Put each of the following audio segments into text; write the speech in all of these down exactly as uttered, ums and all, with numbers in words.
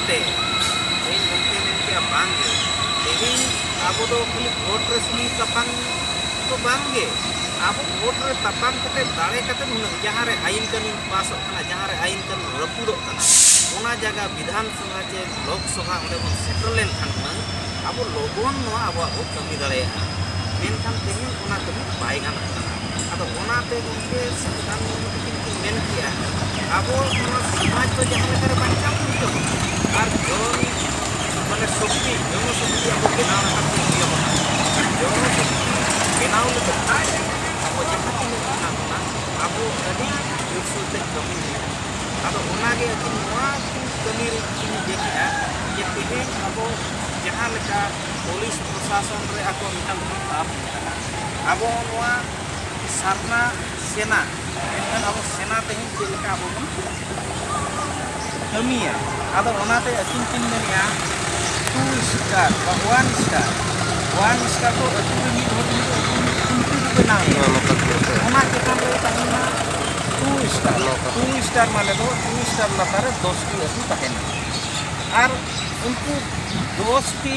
ᱛᱮ ᱛᱮᱦᱮᱧ ᱜᱚᱢᱠᱮ ᱢᱮᱱ ᱠᱮᱜᱼᱟ ᱵᱟᱝ ᱜᱮ, ᱛᱮᱦᱮᱧ ᱟᱵᱚ ᱫᱚ ᱠᱷᱟᱹᱞᱤ ᱵᱷᱳᱴ ᱨᱮ ᱥᱩᱢᱩᱝ ᱛᱟᱯᱟᱢ ᱫᱚ ᱵᱟᱝ ᱜᱮ, ᱟᱵᱚ ᱵᱷᱳᱴ ᱨᱮ ᱛᱟᱯᱟᱢ ᱠᱟᱛᱮ ᱫᱟᱲᱮ ᱠᱟᱛᱮ ᱦᱩᱱᱟᱹᱝ ᱡᱟᱦᱟᱸ ᱨᱮ ᱟᱹᱭᱤᱱ ᱠᱟᱹᱱᱩᱱ ᱯᱟᱥᱚᱜ ᱠᱟᱱᱟ, ᱡᱟᱦᱟᱸ ᱨᱮ ᱟᱹᱭᱤᱱ ᱠᱟᱹᱱᱩᱱ ᱨᱟᱹᱯᱩᱫᱚᱜ ᱠᱟᱱᱟ, ᱚᱱᱟ ᱡᱟᱭᱜᱟ ᱵᱤᱫᱷᱟᱱ ᱥᱚᱵᱷᱟ ᱪᱮ ᱞᱳᱠ ᱥᱚᱵᱷᱟ ᱚᱸᱰᱮ ᱵᱚᱱ ᱥᱮᱴᱮᱨ ᱞᱮᱱᱠᱷᱟᱱ ᱦᱩᱱᱟᱹᱝ ᱟᱵᱚ ᱞᱚᱜᱚᱱ ᱱᱚᱣᱟ ᱟᱵᱚᱣᱟᱜ ᱵᱚ ᱠᱟᱹᱢᱤ ᱫᱟᱲᱮᱭᱟᱜᱼᱟ᱾ ᱢᱮᱱᱠᱷᱟᱱ ᱛᱮᱦᱮᱧ ᱚᱱᱟ ᱠᱟᱹᱢᱤ ᱵᱟᱭ ᱜᱟᱱᱚᱜ ᱠᱟᱱᱟ᱾ ᱟᱫᱚ ᱚᱱᱟᱛᱮ ᱜᱚᱢᱠᱮ ᱥᱤᱫᱷᱩ ᱠᱟᱹᱱᱦᱩ ᱢᱩᱨᱢᱩ ᱛᱟᱹᱠᱤᱱ ᱠᱤᱱ ᱢᱮᱱ ᱠᱮᱜᱼᱟ, ᱟᱵᱚ ᱱᱚᱣᱟ ᱥᱚᱢᱟᱡᱽ ᱫᱚ ᱡᱟᱦᱟᱸ ᱞᱮᱠᱟᱨᱮ ᱵᱟᱧᱪᱟᱣ ᱦᱩᱭᱩᱜ ᱛᱟᱵᱚᱱᱟ ᱟᱨ ᱡᱚᱱ ᱢᱟᱱᱮ ᱥᱚᱠᱛᱤ, ᱡᱚᱱᱚ ᱥᱚᱠᱛᱤ ᱟᱵᱚ ᱵᱮᱱᱟᱣ ᱞᱮᱠᱟᱛᱮ ᱦᱩᱭ ᱟᱵᱚᱱᱟ᱾ ᱡᱚᱱᱚ ᱥᱚᱠᱛᱤ ᱵᱮᱱᱟᱣ ᱞᱟᱹᱜᱤᱫ ᱟᱡ ᱟᱵᱚ ᱡᱟᱦᱟᱸ ᱛᱤᱱᱟᱹᱜ ᱢᱮᱱᱟᱜ ᱵᱚᱱᱟ, ᱟᱵᱚ ᱟᱹᱰᱤ ᱡᱳᱨᱥᱳᱨ ᱛᱮ ᱠᱟᱹᱢᱤ ᱦᱩᱭᱩᱜᱼᱟ᱾ ᱟᱫᱚ ᱚᱱᱟᱜᱮ ᱟᱹᱠᱤᱱ ᱱᱚᱣᱟ ᱠᱤᱱ ᱠᱟᱹᱢᱤ ᱨᱮ ᱠᱤᱱ ᱤᱭᱟᱹ ᱠᱮᱜᱼᱟ ᱡᱮ ᱛᱮᱦᱮᱧ ᱟᱵᱚ ᱡᱟᱦᱟᱸ ᱞᱮᱠᱟ ᱯᱩᱞᱤᱥ ᱯᱨᱚᱥᱟᱥᱚᱱ ᱨᱮ ᱟᱠᱚ ᱢᱤᱫᱴᱟᱝ ᱵᱷᱟᱵᱽ ᱢᱮᱱᱟᱜᱼᱟ, ᱟᱵᱚ ᱱᱚᱣᱟ ᱥᱟᱨᱱᱟ ᱥᱮᱱᱟ, ᱢᱮᱱᱠᱷᱟᱱ ᱟᱵᱚ ᱥᱮᱱᱟ ᱛᱮᱦᱮᱧ ᱪᱮᱫ ᱞᱮᱠᱟ ᱟᱵᱚ ᱵᱚᱱ ᱠᱟᱹᱢᱤᱭᱟ᱾ ᱟᱫᱚ ᱚᱱᱟᱛᱮ ᱟᱹᱠᱤᱱ ᱠᱤᱱ ᱢᱮᱱᱮᱜᱼᱟ ᱴᱩ ᱥᱴᱟᱨ ᱵᱟ ᱳᱣᱟᱱ ᱥᱴᱟᱨ᱾ ᱳᱣᱟᱱ ᱥᱴᱟᱨ ᱫᱚ ᱟᱹᱛᱩ ᱨᱮ ᱢᱤᱫ ᱦᱚᱲ ᱢᱤᱫ ᱟᱹᱛᱩ ᱢᱤᱫ ᱠᱷᱩᱱᱴᱤ ᱠᱚ ᱵᱮᱱᱟᱣ ᱮᱫᱟ᱾ ᱚᱱᱟ ᱪᱮᱛᱟᱱ ᱨᱮ ᱛᱟᱦᱮᱱᱟ ᱴᱩ ᱥᱴᱟᱨ᱾ ᱴᱩ ᱥᱴᱟᱨ ᱢᱟᱱᱮ ᱫᱚ ᱴᱩ ᱥᱴᱟᱨ ᱞᱟᱛᱟᱨ ᱨᱮ ᱫᱚᱥ ᱴᱤ ᱟᱹᱛᱩ ᱛᱟᱦᱮᱱᱟ᱾ ᱟᱨ ᱩᱱᱠᱩ ᱫᱚᱥ ᱴᱤ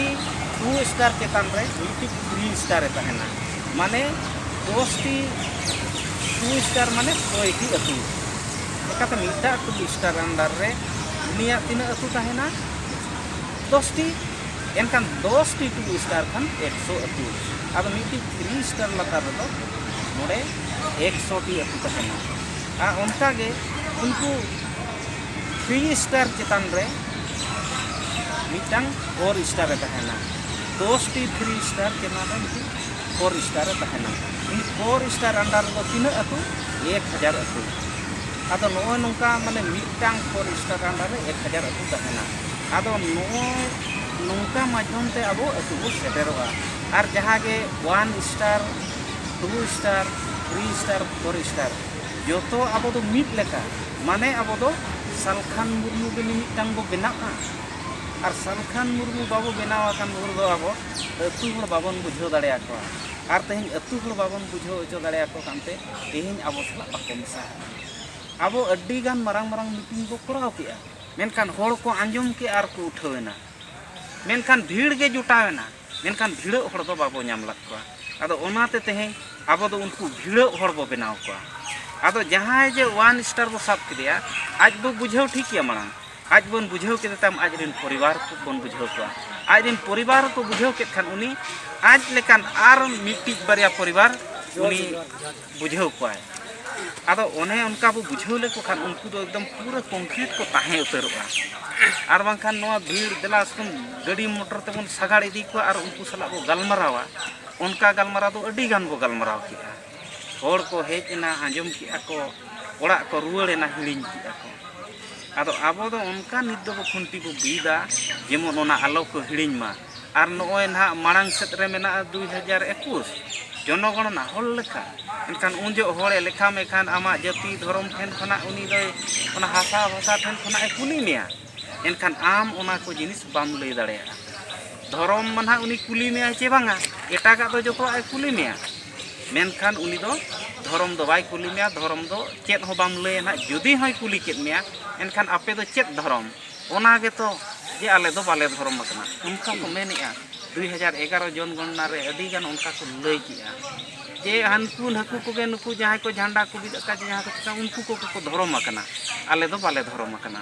ᱴᱩ ᱥᱴᱟᱨ ᱪᱮᱛᱟᱱ ᱨᱮ ᱢᱤᱫᱴᱤᱡ ᱛᱷᱨᱤ ᱥᱴᱟᱨ ᱮ ᱛᱟᱦᱮᱱᱟ᱾ ᱢᱟᱱᱮ ᱫᱚᱥ ᱴᱤ ᱴᱩ ᱥᱴᱟᱨ ᱢᱟᱱᱮ ᱥᱚᱭ ᱴᱤ ᱟᱹᱛᱩ᱾ ᱞᱮᱠᱟᱛᱮ ᱢᱤᱫᱴᱟᱝ ᱴᱩ ᱥᱴᱟᱨ ᱟᱱᱰᱟᱨ ᱨᱮ ᱩᱱᱤᱭᱟᱜ ᱛᱤᱱᱟᱹᱜ ᱟᱹᱛᱩ ᱛᱟᱦᱮᱱᱟ? ᱫᱚᱥ ᱴᱤ᱾ ᱮᱱᱠᱷᱟᱱ ᱫᱚᱥ ᱴᱤ ᱴᱩ ᱥᱴᱟᱨ ᱠᱷᱟᱱ ᱮᱠᱥᱚ ᱟᱹᱛᱩ᱾ ᱟᱫᱚ ᱢᱤᱫᱴᱤᱡ ᱛᱷᱨᱤ ᱥᱴᱟᱨ ᱞᱟᱛᱟᱨ ᱨᱮᱫᱚ ᱱᱚᱰᱮ ᱮᱠᱥᱚ ᱴᱤ ᱟᱹᱛᱩ ᱛᱟᱦᱮᱱᱟ᱾ ᱟᱨ ᱚᱱᱠᱟᱜᱮ ᱩᱱᱠᱩ ᱛᱷᱨᱤ ᱥᱴᱟᱨ ᱪᱮᱛᱟᱱ ᱨᱮ ᱢᱤᱫᱴᱟᱝ ᱯᱷᱳᱨ ᱥᱴᱟᱨ ᱮ ᱛᱟᱦᱮᱱᱟ᱾ ᱫᱚᱥ ᱴᱤ ᱛᱷᱨᱤ ᱥᱴᱟᱨ ᱪᱮᱛᱟᱱ ᱨᱮ ᱢᱤᱫᱴᱤᱡ ᱯᱷᱳᱨ ᱥᱴᱟᱨ ᱮ ᱛᱟᱦᱮᱱᱟ᱾ ᱩᱱᱤ ᱯᱷᱳᱨ ᱥᱴᱟᱨ ᱟᱱᱰᱟᱨ ᱨᱮᱫᱚ ᱛᱤᱱᱟᱹᱜ ᱟᱹᱛᱩ? ᱮᱠ ᱦᱟᱡᱟᱨ ᱟᱹᱛᱩ᱾ ᱟᱫᱚ ᱱᱚᱜᱼᱚᱭ ᱱᱚᱝᱠᱟ, ᱢᱟᱱᱮ, ᱢᱤᱫᱴᱟᱝ ᱯᱷᱳᱨ ᱥᱴᱟᱨ ᱟᱱᱰᱟᱨ ᱨᱮ ᱮᱠ ᱦᱟᱡᱟᱨ ᱟᱹᱛᱩ ᱛᱟᱦᱮᱱᱟ᱾ ᱟᱫᱚ ᱱᱚᱜᱼᱚᱭ ᱱᱚᱝᱠᱟ ᱢᱟᱫᱽᱫᱷᱚᱢ ᱛᱮ ᱟᱵᱚ ᱟᱹᱛᱩ ᱵᱚ ᱥᱮᱴᱮᱨᱚᱜᱼᱟ᱾ ᱟᱨ ᱡᱟᱦᱟᱸ ᱜᱮ one star, two star, three star, four star, ᱡᱚᱛᱚ ᱟᱵᱚ ᱫᱚ ᱢᱤᱫ ᱞᱮᱠᱟ, ᱢᱟᱱᱮ ᱟᱵᱚ ᱫᱚ ᱥᱟᱞᱠᱷᱟᱱ ᱢᱩᱨᱢᱩ ᱜᱮ ᱢᱤᱢᱤᱫᱴᱟᱝ ᱵᱚ ᱵᱮᱱᱟᱜᱼᱟ᱾ ᱟᱨ ᱥᱟᱞᱠᱷᱟᱱ ᱢᱩᱨᱢᱩ ᱵᱟᱵᱚ ᱵᱮᱱᱟᱣ ᱟᱠᱟᱱ ᱵᱷᱳᱨ ᱫᱚ ᱟᱵᱚ ᱟᱹᱛᱩ ᱦᱚᱲ ᱵᱟᱵᱚᱱ ᱵᱩᱡᱷᱟᱹᱣ ᱫᱟᱲᱮᱭᱟᱠᱚᱣᱟ᱾ ᱟᱨ ᱛᱮᱦᱮᱧ ᱟᱹᱛᱩ ᱦᱚᱲ ᱵᱟᱵᱚᱱ ᱵᱩᱡᱷᱟᱹᱣ ᱦᱚᱪᱚ ᱫᱟᱲᱮᱭᱟᱠᱚ ᱠᱟᱱᱛᱮ ᱛᱮᱦᱮᱧ ᱟᱵᱚ ᱥᱟᱞᱟᱜ ᱵᱟᱠᱚ ᱢᱮᱥᱟ ᱟᱠᱟᱱᱟ᱾ ᱟᱵᱚ ᱟᱹᱰᱤ ᱜᱟᱱ ᱢᱟᱨᱟᱝ ᱢᱟᱨᱟᱝ ᱢᱤᱴᱤᱝ ᱵᱚ ᱠᱚᱨᱟᱣ ᱠᱮᱜᱼᱟ, ᱢᱮᱱᱠᱷᱟᱱ ᱦᱚᱲ ᱠᱚ ᱟᱸᱡᱚᱢ ᱠᱮᱜᱼᱟ ᱟᱨ ᱠᱚ ᱩᱴᱷᱟᱹᱣ ᱮᱱᱟ᱾ ᱢᱮᱱᱠᱷᱟᱱ ᱵᱷᱤᱲ ᱜᱮ ᱡᱚᱴᱟᱣ ᱮᱱᱟ, ᱢᱮᱱᱠᱷᱟᱱ ᱵᱷᱤᱲᱟᱹᱜ ᱦᱚᱲ ᱫᱚ ᱵᱟᱵᱚ ᱧᱟᱢ ᱞᱮᱫ ᱠᱚᱣᱟ᱾ ᱟᱫᱚ ᱚᱱᱟᱛᱮ ᱛᱮᱦᱮᱧ ᱟᱵᱚ ᱫᱚ ᱩᱱᱠᱩ ᱵᱷᱤᱲᱟᱹᱜ ᱦᱚᱲ ᱵᱚ ᱵᱮᱱᱟᱣ ᱠᱚᱣᱟ᱾ ᱟᱫᱚ ᱡᱟᱦᱟᱸᱭ ᱡᱮ ᱚᱣᱟᱱ ᱥᱴᱟᱨ ᱵᱚ ᱥᱟᱵ ᱠᱮᱫᱮᱭᱟ, ᱟᱡ ᱵᱚ ᱵᱩᱡᱷᱟᱹᱣ ᱴᱷᱤᱠ ᱠᱮᱭᱟ ᱢᱟᱲᱟᱝ᱾ ᱟᱡ ᱵᱚᱱ ᱵᱩᱡᱷᱟᱹᱣ ᱠᱮᱫᱮ ᱛᱟᱭᱚᱢ ᱟᱡ ᱨᱮᱱ ᱯᱚᱨᱤᱵᱟᱨ ᱠᱚ ᱵᱚᱱ ᱵᱩᱡᱷᱟᱹᱣ ᱠᱚᱣᱟ᱾ ᱟᱡ ᱨᱮᱱ ᱯᱚᱨᱤᱵᱟᱨ ᱠᱚ ᱵᱩᱡᱷᱟᱹᱣ ᱠᱮᱫ ᱠᱷᱟᱱ ᱩᱱᱤ ᱟᱡ ᱞᱮᱠᱟᱱ ᱟᱨ ᱢᱤᱫᱴᱤᱡ ᱵᱟᱨᱭᱟ ᱯᱚᱨᱤᱵᱟᱨ ᱩᱱᱤ ᱵᱩᱡᱷᱟᱹᱣ ᱠᱚᱣᱟᱭ᱾ ᱟᱫᱚ ᱚᱱᱮ ᱚᱱᱠᱟ ᱵᱚ ᱵᱩᱡᱷᱟᱹᱣ ᱞᱮᱠᱚ ᱠᱷᱟᱱ ᱩᱱᱠᱩ ᱫᱚ ᱮᱠᱫᱚᱢ ᱯᱩᱨᱟᱹ ᱠᱚᱝᱠᱨᱤᱴ ᱠᱚ ᱛᱟᱦᱮᱸ ᱩᱛᱟᱹᱨᱚᱜᱼᱟ᱾ ᱟᱨ ᱵᱟᱝᱠᱷᱟᱱ ᱱᱚᱣᱟ ᱵᱷᱤᱲ ᱫᱮᱞᱟ ᱥᱩᱱ ᱜᱟᱹᱰᱤ ᱢᱚᱴᱚᱨ ᱛᱮᱵᱚᱱ ᱥᱟᱜᱟᱲ ᱤᱫᱤ ᱠᱚᱣᱟ ᱟᱨ ᱩᱱᱠᱩ ᱥᱟᱞᱟᱜ ᱵᱚ ᱜᱟᱞᱢᱟᱨᱟᱣᱟ, ᱚᱱᱠᱟ ᱜᱟᱞᱢᱟᱨᱟᱣ ᱫᱚ ᱟᱹᱰᱤ ᱜᱟᱱ ᱵᱚ ᱜᱟᱞᱢᱟᱨᱟᱣ ᱠᱮᱜᱼᱟ᱾ ᱦᱚᱲ ᱠᱚ ᱦᱮᱡ ᱮᱱᱟ, ᱟᱸᱡᱚᱢ ᱠᱮᱜᱼᱟ ᱠᱚ, ᱚᱲᱟᱜ ᱠᱚ ᱨᱩᱣᱟᱹᱲ ᱮᱱᱟ, ᱦᱤᱲᱤᱧ ᱠᱮᱜᱼᱟ ᱠᱚ᱾ ᱟᱫᱚ ᱟᱵᱚ ᱫᱚ ᱚᱱᱠᱟ ᱱᱤᱛ ᱫᱚᱵᱚ ᱠᱷᱩᱱᱴᱤ ᱵᱚ ᱵᱤᱫᱟ, ᱡᱮᱢᱚᱱ ᱚᱱᱟ ᱟᱞᱚ ᱠᱚ ᱦᱤᱲᱤᱧ ᱢᱟ᱾ ᱟᱨ ᱱᱚᱜᱼᱚᱭ ᱱᱟᱦᱟᱜ ᱢᱟᱲᱟᱝ ᱥᱮᱫ ᱨᱮ ᱢᱮᱱᱟᱜᱼᱟ ᱫᱩᱭ ᱦᱟᱡᱟᱨ ᱮᱠᱩᱥ, ᱡᱚᱱᱚᱜᱚᱬᱱᱟ ᱦᱚᱲ ᱞᱮᱠᱷᱟ᱾ ᱮᱱᱠᱷᱟᱱ ᱩᱱ ᱡᱚᱦᱚᱜ ᱦᱚᱲᱮ ᱞᱮᱠᱷᱟ ᱢᱮᱠᱷᱟᱱ ᱟᱢᱟᱜ ᱡᱟᱹᱛᱤ ᱫᱷᱚᱨᱚᱢ ᱴᱷᱮᱱ ᱠᱷᱚᱱᱟᱜ ᱩᱱᱤ ᱫᱚᱭ, ᱚᱱᱟ ᱦᱟᱥᱟ ᱵᱷᱟᱥᱟ ᱴᱷᱮᱱ ᱠᱷᱚᱱᱟᱜ ᱮ ᱠᱩᱞᱤ ᱢᱮᱭᱟ᱾ ᱮᱱᱠᱷᱟᱱ ᱟᱢ ᱚᱱᱟ ᱠᱚ ᱡᱤᱱᱤᱥ ᱵᱟᱢ ᱞᱟᱹᱭ ᱫᱟᱲᱮᱭᱟᱜᱼᱟ᱾ ᱫᱷᱚᱨᱚᱢ ᱢᱟ ᱱᱟᱦᱟᱜ ᱩᱱᱤ ᱠᱩᱞᱤ ᱢᱮᱭᱟᱭ ᱪᱮ ᱵᱟᱝᱟ, ᱮᱴᱟᱜᱟᱜ ᱫᱚ ᱡᱚᱛᱚᱣᱟᱜ ᱮ ᱠᱩᱞᱤ ᱢᱮᱭᱟ, ᱢᱮᱱᱠᱷᱟᱱ ᱩᱱᱤ ᱫᱚ ᱫᱷᱚᱨᱚᱢ ᱫᱚ ᱵᱟᱭ ᱠᱩᱞᱤ ᱢᱮᱭᱟ, ᱫᱷᱚᱨᱚᱢ ᱫᱚ ᱪᱮᱫ ᱦᱚᱸ ᱵᱟᱢ ᱞᱟᱹᱭᱟ ᱱᱟᱦᱟᱜ᱾ ᱡᱩᱫᱤ ᱦᱚᱸᱭ ᱠᱩᱞᱤ ᱠᱮᱫ ᱢᱮᱭᱟ, ᱮᱱᱠᱷᱟᱱ ᱟᱯᱮ ᱫᱚ ᱪᱮᱫ ᱫᱷᱚᱨᱚᱢ? ᱚᱱᱟ ᱜᱮᱛᱚ ᱡᱮ ᱟᱞᱮ ᱫᱚ ᱵᱟᱞᱮ ᱫᱷᱚᱨᱚᱢ ᱟᱠᱟᱱᱟ, ᱚᱱᱠᱟ ᱠᱚ ᱢᱮᱱᱮᱜᱼᱟ᱾ ᱫᱩᱭ ᱦᱟᱡᱟᱨ ᱮᱜᱟᱨᱚ ᱡᱚᱱᱜᱚᱱᱱᱟ ᱨᱮ ᱟᱹᱰᱤ ᱜᱟᱱ ᱚᱱᱠᱟ ᱠᱚ ᱞᱟᱹᱭ ᱠᱮᱜᱼᱟ ᱡᱮ ᱦᱟᱱᱠᱩ ᱱᱟᱹᱠᱩ ᱠᱚᱜᱮ, ᱱᱩᱠᱩ ᱡᱟᱦᱟᱸᱭ ᱠᱚ ᱡᱷᱟᱱᱰᱟ ᱠᱚ ᱵᱤᱫ ᱟᱠᱟᱫ, ᱡᱟᱦᱟᱸ ᱠᱚ ᱪᱤᱠᱟ, ᱩᱱᱠᱩ ᱠᱚᱜᱮ ᱠᱚ ᱫᱷᱚᱨᱚᱢ ᱟᱠᱟᱱᱟ, ᱟᱞᱮ ᱫᱚ ᱵᱟᱞᱮ ᱫᱷᱚᱨᱚᱢ ᱟᱠᱟᱱᱟ᱾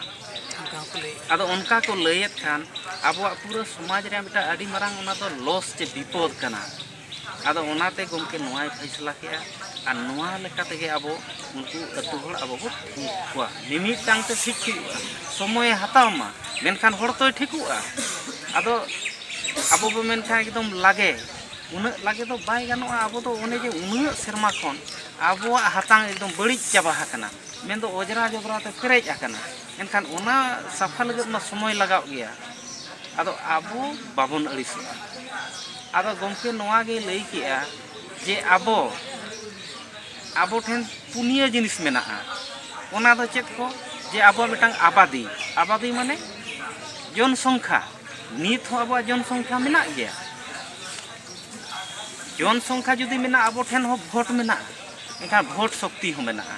ᱚᱱᱠᱟ ᱦᱚᱸᱠᱚ ᱞᱟᱹᱭᱮᱫ᱾ ᱟᱫᱚ ᱚᱱᱠᱟ ᱠᱚ ᱞᱟᱹᱭᱮᱫ ᱠᱷᱟᱱ ᱟᱵᱚᱣᱟᱜ ᱯᱩᱨᱟᱹ ᱥᱚᱢᱟᱡᱽ ᱨᱮᱭᱟᱜ ᱢᱤᱫᱴᱟᱝ ᱟᱹᱰᱤ ᱢᱟᱨᱟᱝ ᱚᱱᱟ ᱫᱚ ᱞᱚᱥ ᱪᱮ ᱵᱤᱯᱚᱫ ᱠᱟᱱᱟ᱾ ᱟᱫᱚ ᱚᱱᱟᱛᱮ ᱜᱚᱢᱠᱮ ᱱᱚᱣᱟᱭ ᱯᱷᱟᱭᱥᱟᱞᱟ ᱠᱮᱜᱼᱟ᱾ ᱟᱨ ᱱᱚᱣᱟ ᱞᱮᱠᱟ ᱛᱮᱜᱮ ᱟᱵᱚ ᱩᱱᱠᱩ ᱟᱹᱛᱩ ᱦᱚᱲ ᱟᱵᱚ ᱵᱚ ᱴᱷᱤᱠ ᱠᱚᱣᱟ᱾ ᱢᱤᱢᱤᱫᱴᱟᱝ ᱛᱮ ᱴᱷᱤᱠ ᱦᱩᱭᱩᱜᱼᱟ, ᱥᱚᱢᱚᱭᱮ ᱦᱟᱛᱟᱣ ᱢᱟ, ᱢᱮᱱᱠᱷᱟᱱ ᱦᱚᱲ ᱛᱚᱭ ᱴᱷᱤᱠᱚᱜᱼᱟ᱾ ᱟᱫᱚ ᱟᱵᱚ ᱵᱚ ᱢᱮᱱᱠᱷᱟᱱ ᱮᱠᱫᱚᱢ ᱞᱟᱜᱮ, ᱩᱱᱟᱹᱜ ᱞᱟᱜᱮ ᱫᱚ ᱵᱟᱭ ᱜᱟᱱᱚᱜᱼᱟ᱾ ᱟᱵᱚ ᱫᱚ ᱚᱱᱮ ᱡᱮ ᱩᱱᱟᱹᱜ ᱥᱮᱨᱢᱟ ᱠᱷᱚᱱ ᱟᱵᱚᱣᱟᱜ ᱦᱟᱛᱟᱝ ᱮᱠᱫᱚᱢ ᱵᱟᱹᱲᱤᱡ ᱪᱟᱵᱟ ᱟᱠᱟᱱᱟ, ᱢᱮᱱᱫᱚ ᱚᱡᱽᱨᱟ ᱡᱚᱵᱽᱨᱟ ᱛᱮ ᱯᱮᱨᱮᱡ ᱟᱠᱟᱱᱟ᱾ ᱮᱱᱠᱷᱟᱱ ᱚᱱᱟ ᱥᱟᱯᱷᱟ ᱞᱟᱹᱜᱤᱫ ᱢᱟ ᱥᱚᱢᱚᱭ ᱞᱟᱜᱟᱣ ᱜᱮᱭᱟ᱾ ᱟᱫᱚ ᱟᱵᱚ ᱵᱟᱵᱚᱱ ᱟᱹᱲᱤᱥᱚᱜᱼᱟ᱾ ᱟᱫᱚ ᱜᱚᱢᱠᱮ ᱱᱚᱣᱟ ᱜᱮ ᱞᱟᱹᱭ ᱠᱮᱜᱼᱟ ᱡᱮ ᱟᱵᱚ, ᱟᱵᱚ ᱴᱷᱮᱱ ᱯᱩᱱᱭᱟᱹ ᱡᱤᱱᱤᱥ ᱢᱮᱱᱟᱜᱼᱟ᱾ ᱚᱱᱟ ᱫᱚ ᱪᱮᱫ ᱠᱚ? ᱡᱮ ᱟᱵᱚᱣᱟᱜ ᱢᱤᱫᱴᱟᱝ ᱟᱵᱟᱫᱤ, ᱟᱵᱟᱫᱤ ᱢᱟᱱᱮ ᱡᱚᱱᱥᱚᱝᱠᱷᱟ᱾ ᱱᱤᱛ ᱦᱚᱸ ᱟᱵᱚᱣᱟᱜ ᱡᱚᱱᱥᱚᱝᱠᱷᱟ ᱢᱮᱱᱟᱜ ᱜᱮᱭᱟ᱾ ᱡᱚᱱᱥᱚᱝᱠᱷᱟ ᱡᱩᱫᱤ ᱢᱮᱱᱟᱜᱼᱟ, ᱟᱵᱚ ᱴᱷᱮᱱ ᱦᱚᱸ ᱵᱷᱳᱴ ᱢᱮᱱᱟᱜᱼᱟ, ᱮᱱᱠᱷᱟᱱ ᱵᱷᱳᱴ ᱥᱚᱠᱛᱤ ᱦᱚᱸ ᱢᱮᱱᱟᱜᱼᱟ᱾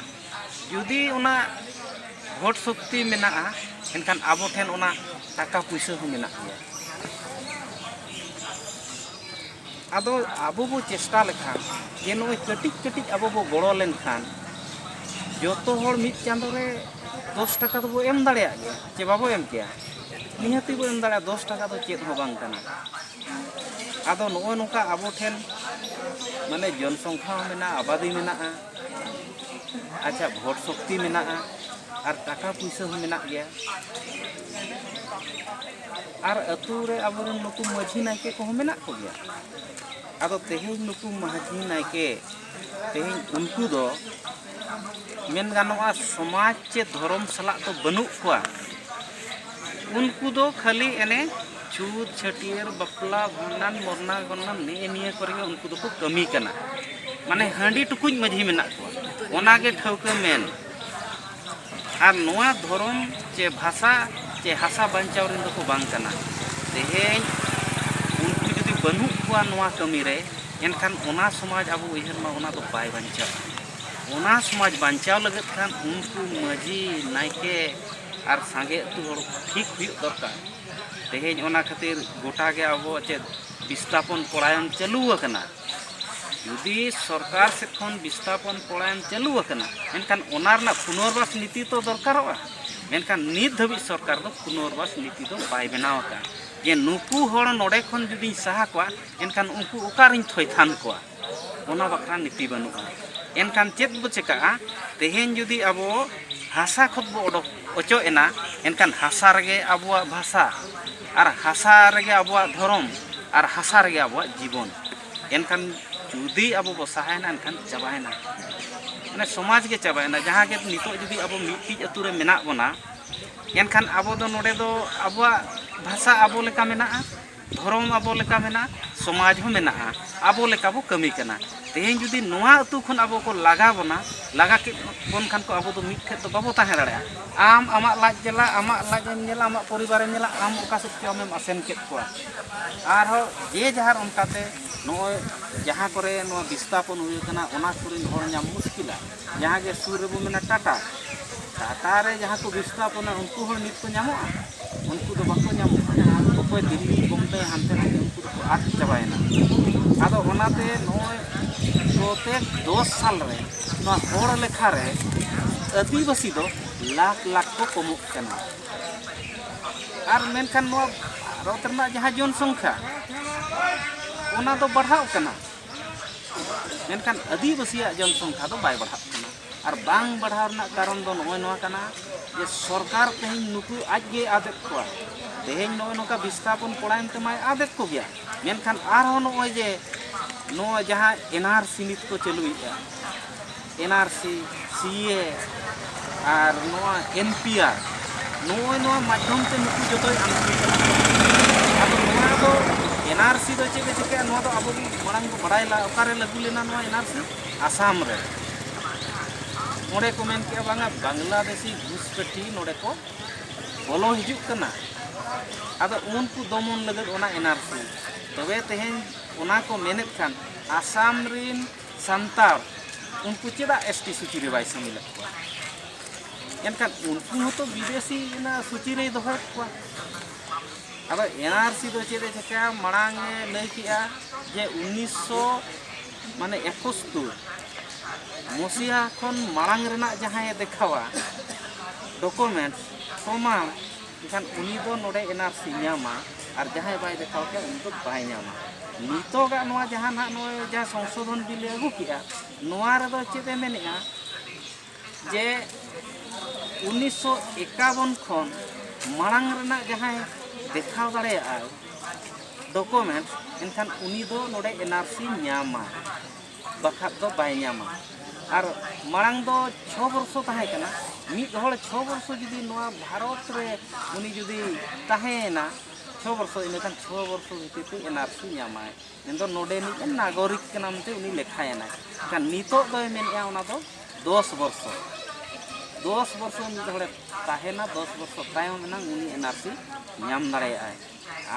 ᱡᱩᱫᱤ ᱚᱱᱟ ᱵᱷᱳᱴ ᱥᱚᱠᱛᱤ ᱢᱮᱱᱟᱜᱼᱟ, ᱮᱱᱠᱷᱟᱱ ᱟᱵᱚ ᱴᱷᱮᱱ ᱚᱱᱟ ᱴᱟᱠᱟ ᱯᱩᱭᱥᱟᱹ ᱦᱚᱸ ᱢᱮᱱᱟᱜ ᱜᱮᱭᱟ᱾ ᱟᱫᱚ ᱟᱵᱚ ᱵᱚ ᱪᱮᱥᱴᱟ ᱞᱮᱠᱷᱟᱱ ᱡᱮ ᱱᱚᱜᱼᱚᱭ ᱠᱟᱹᱴᱤᱡ ᱠᱟᱹᱴᱤᱡ ᱟᱵᱚ ᱵᱚ ᱜᱚᱲᱚ ᱞᱮᱱᱠᱷᱟᱱ ᱡᱚᱛᱚ ᱦᱚᱲ ᱢᱤᱫ ᱪᱟᱸᱫᱳ ᱨᱮ ᱫᱚᱥ ᱴᱟᱠᱟ ᱫᱚᱵᱚ ᱮᱢ ᱫᱟᱲᱮᱭᱟᱜ ᱜᱮᱭᱟ, ᱪᱮ ᱵᱟᱵᱚ ᱮᱢ ᱠᱮᱭᱟ? ᱱᱤᱦᱟᱹᱛᱤ ᱵᱚ ᱮᱢ ᱫᱟᱲᱮᱭᱟᱜᱼᱟ᱾ ᱫᱚᱥ ᱴᱟᱠᱟ ᱫᱚ ᱪᱮᱫ ᱦᱚᱸ ᱵᱟᱝ ᱠᱟᱱᱟ᱾ ᱟᱫᱚ ᱱᱚᱜᱼᱚᱭ ᱱᱚᱝᱠᱟ ᱟᱵᱚ ᱴᱷᱮᱱ ᱢᱟᱱᱮ ᱡᱚᱱᱥᱚᱝᱠᱷᱟ ᱦᱚᱸ ᱢᱮᱱᱟᱜᱼᱟ, ᱟᱵᱟᱫᱤ ᱢᱮᱱᱟᱜᱼᱟ, ᱟᱪᱪᱷᱟ, ᱵᱷᱳᱴ ᱥᱚᱠᱛᱤ ᱢᱮᱱᱟᱜᱼᱟ, ᱟᱨ ᱴᱟᱠᱟ ᱯᱩᱭᱥᱟᱹ ᱦᱚᱸ ᱢᱮᱱᱟᱜ ᱜᱮᱭᱟ, ᱟᱨ ᱟᱹᱛᱩ ᱨᱮ ᱟᱵᱚᱨᱮᱱ ᱱᱩᱠᱩ ᱢᱟᱹᱡᱷᱤ ᱱᱟᱭᱠᱮ ᱠᱚᱦᱚᱸ ᱢᱮᱱᱟᱜ ᱠᱚᱜᱮᱭᱟ᱾ ᱟᱫᱚ ᱛᱮᱦᱮᱧ ᱱᱩᱠᱩ ᱢᱟᱹᱡᱷᱤ ᱱᱟᱭᱠᱮ, ᱛᱮᱦᱮᱧ ᱩᱱᱠᱩ ᱫᱚ ᱢᱮᱱ ᱜᱟᱱᱚᱜᱼᱟ ᱥᱚᱢᱟᱡᱽ ᱪᱮ ᱫᱷᱚᱨᱚᱢ ᱥᱟᱞᱟᱜ ᱫᱚ ᱵᱟᱹᱱᱩᱜ ᱠᱚᱣᱟ᱾ ᱩᱱᱠᱩ ᱫᱚ ᱠᱷᱟᱹᱞᱤ ᱮᱱᱮ ᱪᱷᱩᱛ, ᱪᱷᱟᱹᱴᱭᱟᱹᱨ, ᱵᱟᱯᱞᱟ, ᱵᱷᱟᱸᱰᱟᱱ, ᱢᱚᱨᱱᱟ ᱜᱚᱨᱱᱟ, ᱱᱮᱜᱼᱮ ᱱᱤᱭᱟᱹ ᱠᱚᱨᱮ ᱜᱮ ᱩᱱᱠᱩ ᱫᱚᱠᱚ ᱠᱟᱹᱢᱤ ᱠᱟᱱᱟ᱾ ᱢᱟᱱᱮ ᱦᱟᱺᱰᱤ ᱴᱩᱠᱩᱡ ᱢᱟᱹᱡᱷᱤ ᱢᱮᱱᱟᱜ ᱠᱚᱣᱟ, ᱚᱱᱟ ᱜᱮ ᱴᱷᱟᱹᱣᱠᱟᱹ ᱢᱮᱱ᱾ ᱟᱨ ᱱᱚᱣᱟ ᱫᱷᱚᱨᱚᱢ ᱪᱮ ᱵᱷᱟᱥᱟ ᱪᱮ ᱦᱟᱥᱟ ᱵᱟᱧᱪᱟᱣ ᱨᱮᱱ ᱫᱚᱠᱚ ᱵᱟᱝ ᱠᱟᱱᱟ᱾ ᱛᱮᱦᱮᱧ ᱩᱱᱠᱩ ᱡᱩᱫᱤ ᱵᱟᱹᱱᱩᱜ ᱠᱚᱣᱟ ᱱᱚᱣᱟ ᱠᱟᱹᱢᱤ ᱨᱮ, ᱮᱱᱠᱷᱟᱱ ᱚᱱᱟ ᱥᱚᱢᱟᱡᱽ, ᱟᱵᱚ ᱩᱭᱦᱟᱹᱨ ᱢᱟ, ᱚᱱᱟ ᱫᱚ ᱵᱟᱭ ᱵᱟᱧᱪᱟᱜᱼᱟ᱾ ᱚᱱᱟ ᱥᱚᱢᱟᱡᱽ ᱵᱟᱧᱪᱟᱣ ᱞᱟᱹᱜᱤᱫ ᱠᱷᱟᱱ ᱩᱱᱠᱩ ᱢᱟᱹᱡᱷᱤ, ᱱᱟᱭᱠᱮ ᱟᱨ ᱥᱟᱸᱜᱮ ᱟᱹᱛᱩ ᱦᱚᱲ ᱴᱷᱤᱠ ᱦᱩᱭᱩᱜ ᱫᱚᱨᱠᱟᱨ᱾ ᱛᱮᱦᱮᱧ ᱚᱱᱟ ᱠᱷᱟᱹᱛᱤᱨ ᱜᱚᱴᱟ ᱜᱮ ᱟᱵᱚ ᱪᱮᱫ ᱵᱤᱥᱛᱟᱯᱚᱱ ᱯᱚᱲᱟᱭᱚᱱ ᱪᱟᱹᱞᱩ ᱟᱠᱟᱱᱟ᱾ ᱡᱩᱫᱤ ᱥᱚᱨᱠᱟᱨ ᱥᱮᱫ ᱠᱷᱚᱱ ᱵᱤᱥᱛᱟᱯᱚᱱ ᱯᱚᱲᱟᱭᱚᱱ ᱪᱟᱹᱞᱩ ᱟᱠᱟᱱᱟ, ᱮᱱᱠᱷᱟᱱ ᱚᱱᱟ ᱨᱮᱱᱟᱜ ᱯᱩᱱᱚᱨᱵᱟᱥ ᱱᱤᱛᱤ ᱛᱚ ᱫᱚᱨᱠᱟᱨᱚᱜᱼᱟ᱾ ᱢᱮᱱᱠᱷᱟᱱ ᱱᱤᱛ ᱫᱷᱟᱹᱵᱤᱡ ᱥᱚᱨᱠᱟᱨ ᱫᱚ ᱯᱩᱱᱚᱨᱵᱟᱥ ᱱᱤᱛᱤ ᱫᱚ ᱵᱟᱭ ᱵᱮᱱᱟᱣ ᱟᱠᱟᱫᱼᱟ, ᱡᱮ ᱱᱩᱠᱩ ᱦᱚᱲ ᱱᱚᱰᱮ ᱠᱷᱚᱱ ᱡᱩᱫᱤᱧ ᱥᱟᱦᱟ ᱠᱚᱣᱟ, ᱮᱱᱠᱷᱟᱱ ᱩᱱᱠᱩ ᱚᱠᱟᱨᱤᱧ ᱛᱷᱚᱭᱛᱷᱟᱱ ᱠᱚᱣᱟ, ᱚᱱᱟ ᱵᱟᱠᱷᱨᱟ ᱱᱤᱛᱤ ᱵᱟᱹᱱᱩᱜᱼᱟ᱾ ᱮᱱᱠᱷᱟᱱ ᱪᱮᱫ ᱵᱚ ᱪᱮᱠᱟᱜᱼᱟ? ᱛᱮᱦᱮᱧ ᱡᱩᱫᱤ ᱟᱵᱚ ᱦᱟᱥᱟ ᱠᱷᱚᱱ ᱵᱚ ᱚᱰᱚᱠ ᱚᱪᱚᱜ ᱮᱱᱟ, ᱮᱱᱠᱷᱟᱱ ᱦᱟᱥᱟ ᱨᱮᱜᱮ ᱟᱵᱚᱣᱟᱜ ᱵᱷᱟᱥᱟ ᱟᱨ ᱦᱟᱥᱟ ᱨᱮᱜᱮ ᱟᱵᱚᱣᱟᱜ ᱫᱷᱚᱨᱚᱢ ᱟᱨ ᱦᱟᱥᱟ ᱨᱮᱜᱮ ᱟᱵᱚᱣᱟᱜ ᱡᱤᱵᱚᱱ᱾ ᱮᱱᱠᱷᱟᱱ ᱡᱩᱫᱤ ᱟᱵᱚ ᱵᱚ ᱥᱟᱦᱟᱭᱮᱱᱟ, ᱮᱱᱠᱷᱟᱱ ᱪᱟᱵᱟᱭᱮᱱᱟ, ᱢᱟᱱᱮ ᱥᱚᱢᱟᱡᱽ ᱜᱮ ᱪᱟᱵᱟᱭᱮᱱᱟ᱾ ᱡᱟᱦᱟᱸ ᱜᱮ ᱱᱤᱛᱚᱜ ᱡᱩᱫᱤ ᱟᱵᱚ ᱢᱤᱫᱴᱤᱡ ᱟᱹᱛᱩ ᱨᱮ ᱢᱮᱱᱟᱜ ᱵᱚᱱᱟ, ᱮᱱᱠᱷᱟᱱ ᱟᱵᱚ ᱫᱚ ᱱᱚᱰᱮ ᱫᱚ ᱟᱵᱚᱣᱟᱜ ᱵᱷᱟᱥᱟ ᱟᱵᱚ ᱞᱮᱠᱟ ᱢᱮᱱᱟᱜᱼᱟ, ᱫᱷᱚᱨᱚᱢ ᱟᱵᱚ ᱞᱮᱠᱟ ᱢᱮᱱᱟᱜᱼᱟ, ᱥᱚᱢᱟᱡᱽ ᱦᱚᱸ ᱢᱮᱱᱟᱜᱼᱟ, ᱟᱵᱚ ᱞᱮᱠᱟ ᱵᱚ ᱠᱟᱹᱢᱤ ᱠᱟᱱᱟ᱾ ᱛᱮᱦᱮᱧ ᱡᱩᱫᱤ ᱱᱚᱣᱟ ᱟᱹᱛᱩ ᱠᱷᱚᱱ ᱟᱵᱚ ᱠᱚ ᱞᱟᱜᱟ ᱵᱚᱱᱟ, ᱞᱟᱜᱟ ᱠᱮᱫ ᱵᱚᱱ ᱠᱷᱟᱱ ᱠᱚ, ᱟᱵᱚ ᱫᱚ ᱢᱤᱫ ᱴᱷᱮᱱ ᱫᱚ ᱵᱟᱵᱚ ᱛᱟᱦᱮᱸ ᱫᱟᱲᱮᱭᱟᱜᱼᱟ᱾ ᱟᱢ ᱟᱢᱟᱜ ᱞᱟᱡ ᱡᱟᱞᱟ, ᱟᱢᱟᱜ ᱞᱟᱡ ᱮᱢ ᱧᱮᱞᱟ, ᱟᱢᱟᱜ ᱯᱚᱨᱤᱵᱟᱨᱮᱢ ᱧᱮᱞᱟ, ᱟᱢ ᱚᱠᱟ ᱥᱮᱫ ᱪᱚ ᱟᱢᱮᱢ ᱟᱥᱮᱱ ᱠᱮᱫ ᱠᱚᱣᱟ᱾ ᱟᱨᱦᱚᱸ ᱡᱮ ᱡᱟᱦᱟᱨ ᱚᱱᱠᱟᱛᱮ ᱱᱚᱜᱼᱚᱭ ᱡᱟᱦᱟᱸ ᱠᱚᱨᱮ ᱱᱚᱣᱟ ᱵᱤᱥᱛᱟᱯᱚᱱ ᱦᱩᱭ ᱟᱠᱟᱱᱟ, ᱚᱱᱟ ᱠᱚᱨᱮᱱ ᱦᱚᱲ ᱧᱟᱢ ᱢᱩᱥᱠᱤᱞᱟ᱾ ᱡᱟᱦᱟᱸ ᱜᱮ ᱥᱩᱨ ᱨᱮᱵᱚ ᱢᱮᱱᱟ ᱴᱟᱴᱟ, ᱴᱟᱴᱟ ᱨᱮ ᱡᱟᱦᱟᱸ ᱠᱚ ᱵᱤᱥᱛᱷᱟᱯᱚᱱᱟ, ᱩᱱᱠᱩ ᱦᱚᱲ ᱱᱤᱛ ᱠᱚ ᱧᱟᱢᱚᱜᱼᱟ? ᱩᱱᱠᱩ ᱫᱚ ᱵᱟᱠᱚ ᱧᱟᱢᱚᱜᱼᱟ᱾ ᱚᱠᱚᱭ ᱫᱤᱞᱞᱤ, ᱵᱚᱢᱵᱮ, ᱦᱟᱱᱛᱮ ᱱᱟᱛᱮ, ᱩᱱᱠᱩ ᱫᱚᱠᱚ ᱟᱫ ᱪᱟᱵᱟᱭᱮᱱᱟ᱾ ᱟᱫᱚ ᱚᱱᱟᱛᱮ ᱱᱚᱜᱼᱚᱭ ᱯᱨᱚᱛᱮᱠ ᱫᱚᱥ ᱥᱟᱞ ᱨᱮ ᱱᱚᱣᱟ ᱦᱚᱲ ᱞᱮᱠᱷᱟ ᱨᱮ ᱟᱹᱫᱤᱵᱟᱹᱥᱤ ᱫᱚ ᱞᱟᱠᱷ ᱞᱟᱠᱷ ᱠᱚ ᱠᱚᱢᱚᱜ ᱠᱟᱱᱟ᱾ ᱟᱨ ᱢᱮᱱᱠᱷᱟᱱ ᱱᱚᱣᱟ ᱵᱷᱟᱨᱚᱛ ᱨᱮᱱᱟᱜ ᱡᱟᱦᱟᱸ ᱡᱚᱱᱥᱚᱝᱠᱷᱟ, ᱚᱱᱟ ᱫᱚ ᱵᱟᱲᱦᱟᱜ ᱠᱟᱱᱟ, ᱢᱮᱱᱠᱷᱟᱱ ᱟᱹᱫᱤᱵᱟᱹᱥᱤᱭᱟᱜ ᱡᱚᱱᱥᱚᱝᱠᱷᱟ ᱫᱚ ᱵᱟᱭ ᱵᱟᱲᱦᱟᱜ ᱠᱟᱱᱟ᱾ ᱟᱨ ᱵᱟᱝ ᱵᱟᱲᱦᱟᱣ ᱨᱮᱱᱟᱜ ᱠᱟᱨᱚᱱ ᱫᱚ ᱱᱚᱜᱼᱚᱭ ᱱᱚᱣᱟ ᱠᱟᱱᱟ ᱡᱮ ᱥᱚᱨᱠᱟᱨ ᱛᱮᱦᱮᱧ ᱱᱩᱠᱩ ᱟᱡ ᱜᱮᱭ ᱟᱫᱮᱫ ᱠᱚᱣᱟ᱾ ᱛᱮᱦᱮᱧ ᱱᱚᱜᱼᱚᱭ ᱱᱚᱝᱠᱟ ᱵᱤᱥᱛᱷᱟᱯᱚᱱ ᱯᱚᱲᱟᱭᱮᱱ ᱛᱮᱢᱟᱭ ᱟᱫᱮᱫ ᱠᱚᱜᱮᱭᱟ, ᱢᱮᱱᱠᱷᱟᱱ ᱟᱨᱦᱚᱸ ᱱᱚᱜᱼᱚᱭ ᱡᱮ ᱱᱚᱣᱟ ᱡᱟᱦᱟᱸ ᱮᱱ ᱟᱨ ᱥᱤ ᱱᱤᱛ ᱠᱚ ᱪᱟᱹᱞᱩᱭᱮᱫᱼᱟ, ᱮᱱ ᱟᱨ ᱥᱤ, ᱥᱤ ᱮ ᱟᱨ ᱱᱚᱣᱟ ᱮᱱ ᱯᱤ ᱟᱨ, ᱱᱚᱜᱼᱚᱭ ᱱᱚᱣᱟ ᱢᱟᱫᱽᱫᱷᱚᱢ ᱛᱮ ᱱᱩᱠᱩ ᱡᱚᱛᱚᱭ ᱟᱱᱠᱷᱤ ᱠᱟᱱᱟ᱾ ᱟᱫᱚ ᱱᱚᱣᱟ ᱫᱚ ᱮᱱ ᱟᱨ ᱥᱤ ᱫᱚ ᱪᱮᱫ ᱮ ᱪᱤᱠᱟᱹᱭᱟ, ᱱᱚᱣᱟ ᱫᱚ ᱟᱵᱚ ᱵᱚᱱ ᱢᱟᱲᱟᱝ ᱵᱚ ᱵᱟᱲᱟᱭ ᱞᱟ, ᱚᱠᱟᱨᱮ ᱞᱟᱹᱜᱩ ᱞᱮᱱᱟ ᱱᱚᱣᱟ ᱮᱱ ᱟᱨ ᱥᱤ? ᱟᱥᱟᱢ ᱨᱮ᱾ ᱚᱸᱰᱮ ᱠᱚ ᱢᱮᱱ ᱠᱮᱜᱼᱟ, ᱵᱟᱝᱟ, ᱵᱟᱝᱞᱟᱫᱮᱥᱤ ᱜᱷᱩᱥᱯᱮᱴᱷᱤ ᱱᱚᱰᱮ ᱠᱚ ᱵᱚᱞᱚ ᱦᱤᱡᱩᱜ ᱠᱟᱱᱟ᱾ ᱟᱫᱚ ᱩᱱᱠᱩ ᱫᱚᱢᱚᱱ ᱞᱟᱹᱜᱤᱫ ᱚᱱᱟ ᱮᱱ ᱟᱨ ᱥᱤ᱾ ᱛᱚᱵᱮ ᱛᱮᱦᱮᱧ ᱚᱱᱟ ᱠᱚ ᱢᱮᱱᱮᱫ ᱠᱷᱟᱱ ᱟᱥᱟᱢ ᱨᱤᱱ ᱥᱟᱱᱛᱟᱲ ᱩᱱᱠᱩ ᱪᱮᱫᱟᱜ ᱮᱥ ᱴᱤ ᱥᱩᱪᱤ ᱨᱮ ᱵᱟᱭ ᱥᱟᱹᱢᱤᱞᱮᱫ ᱠᱚᱣᱟ? ᱮᱱᱠᱷᱟᱱ ᱩᱱᱠᱩ ᱦᱚᱸᱛᱚ ᱵᱤᱫᱮᱥᱤ ᱚᱱᱟ ᱥᱩᱪᱤ ᱨᱮᱭ ᱫᱚᱦᱚᱭᱮᱫ ᱠᱚᱣᱟ᱾ ᱟᱫᱚ ᱮᱱ ᱟᱨ ᱥᱤ ᱫᱚ ᱪᱮᱫ ᱮ ᱪᱤᱠᱟᱹᱭᱟ? ᱢᱟᱲᱟᱝ ᱮ ᱞᱟᱹᱭ ᱠᱮᱜᱼᱟ ᱡᱮ ᱩᱱᱤᱥᱥᱚ, ᱢᱟᱱᱮ ᱮᱠᱳᱥᱛᱳᱨ ᱢᱚᱥᱤᱦᱟ ᱠᱷᱚᱱ ᱢᱟᱲᱟᱝ ᱨᱮᱱᱟᱜ ᱡᱟᱦᱟᱸᱭ ᱮ ᱫᱮᱠᱷᱟᱣᱟ ᱰᱚᱠᱩᱢᱮᱱᱴᱥ, ᱯᱨᱚᱢᱟᱬ, ᱮᱱᱠᱷᱟᱱ ᱩᱱᱤ ᱫᱚ ᱱᱚᱰᱮ ᱮᱱ ᱟᱨ ᱥᱤ ᱧᱟᱢᱟ, ᱟᱨ ᱡᱟᱦᱟᱸᱭ ᱵᱟᱭ ᱫᱮᱠᱷᱟᱣ ᱠᱮᱜᱼᱟ ᱩᱱᱤ ᱫᱚ ᱵᱟᱭ ᱧᱟᱢᱟ᱾ ᱱᱤᱛᱚᱜᱟᱜ ᱱᱚᱣᱟ ᱡᱟᱦᱟᱸ ᱱᱟᱦᱟᱜ ᱱᱚᱜᱼᱚᱭ ᱡᱟᱦᱟᱸ ᱥᱚᱝᱥᱳᱫᱷᱚᱱ ᱵᱤᱞ ᱮ ᱟᱹᱜᱩ ᱠᱮᱜᱼᱟ, ᱱᱚᱣᱟ ᱨᱮᱫᱚ ᱪᱮᱫ ᱮ ᱢᱮᱱᱮᱜᱼᱟ ᱡᱮ ᱩᱱᱤᱥᱥᱚ ᱮᱠᱟᱵᱚᱱ ᱠᱷᱚᱱ ᱢᱟᱲᱟᱝ ᱨᱮᱱᱟᱜ ᱡᱟᱦᱟᱸᱭ ᱫᱮᱠᱷᱟᱣ ᱫᱟᱲᱮᱭᱟᱜᱼᱟᱭ ᱰᱚᱠᱩᱢᱮᱱᱴᱥ, ᱮᱱᱠᱷᱟᱱ ᱩᱱᱤ ᱫᱚ ᱱᱚᱰᱮ ᱮᱱ ᱟᱨ ᱥᱤ ᱧᱟᱢᱟ, ᱵᱟᱠᱷᱟᱡ ᱫᱚ ᱵᱟᱭ ᱧᱟᱢᱟ᱾ ᱟᱨ ᱢᱟᱲᱟᱝ ᱫᱚ ᱪᱷᱚ ᱵᱚᱨᱥᱚ ᱛᱟᱦᱮᱸ ᱠᱟᱱᱟ, ᱢᱤᱫ ᱦᱚᱲ ᱪᱷᱚ ᱵᱚᱨᱥᱚ ᱡᱩᱫᱤ ᱱᱚᱣᱟ ᱵᱷᱟᱨᱚᱛ ᱨᱮ ᱩᱱᱤ ᱡᱩᱫᱤ ᱛᱟᱦᱮᱸᱭᱮᱱᱟ ᱪᱷᱚ ᱵᱚᱨᱥᱚ, ᱤᱱᱟᱹᱠᱷᱟᱱ ᱪᱷᱚ ᱵᱚᱨᱥᱚ ᱵᱷᱤᱛᱤᱨ ᱛᱮ ᱮᱱ ᱟᱨ ᱥᱤ ᱧᱟᱢᱟᱭ᱾ ᱢᱮᱱᱫᱚ ᱱᱚᱰᱮᱱᱤᱡ ᱮ ᱱᱟᱜᱚᱨᱤᱠ ᱠᱟᱱᱟ ᱢᱮᱱᱛᱮ ᱩᱱᱤ ᱞᱮᱠᱷᱟᱭᱮᱱᱟᱭ᱾ ᱮᱱᱠᱷᱟᱱ ᱱᱤᱛᱚᱜ ᱫᱚᱭ ᱢᱮᱱᱮᱫᱼᱟ ᱚᱱᱟ ᱫᱚ ᱫᱚᱥ ᱵᱚᱨᱥᱚ, ᱫᱚᱥ ᱵᱚᱨᱥᱚ ᱢᱤᱫ ᱦᱚᱲᱮ ᱛᱟᱦᱮᱱᱟ, ᱫᱚᱥ ᱵᱚᱨᱥᱚ ᱛᱟᱭᱚᱢ ᱮᱱᱟᱝ ᱩᱱᱤ ᱮᱱ ᱟᱨ ᱥᱤ ᱧᱟᱢ ᱫᱟᱲᱮᱭᱟᱜᱼᱟᱭ᱾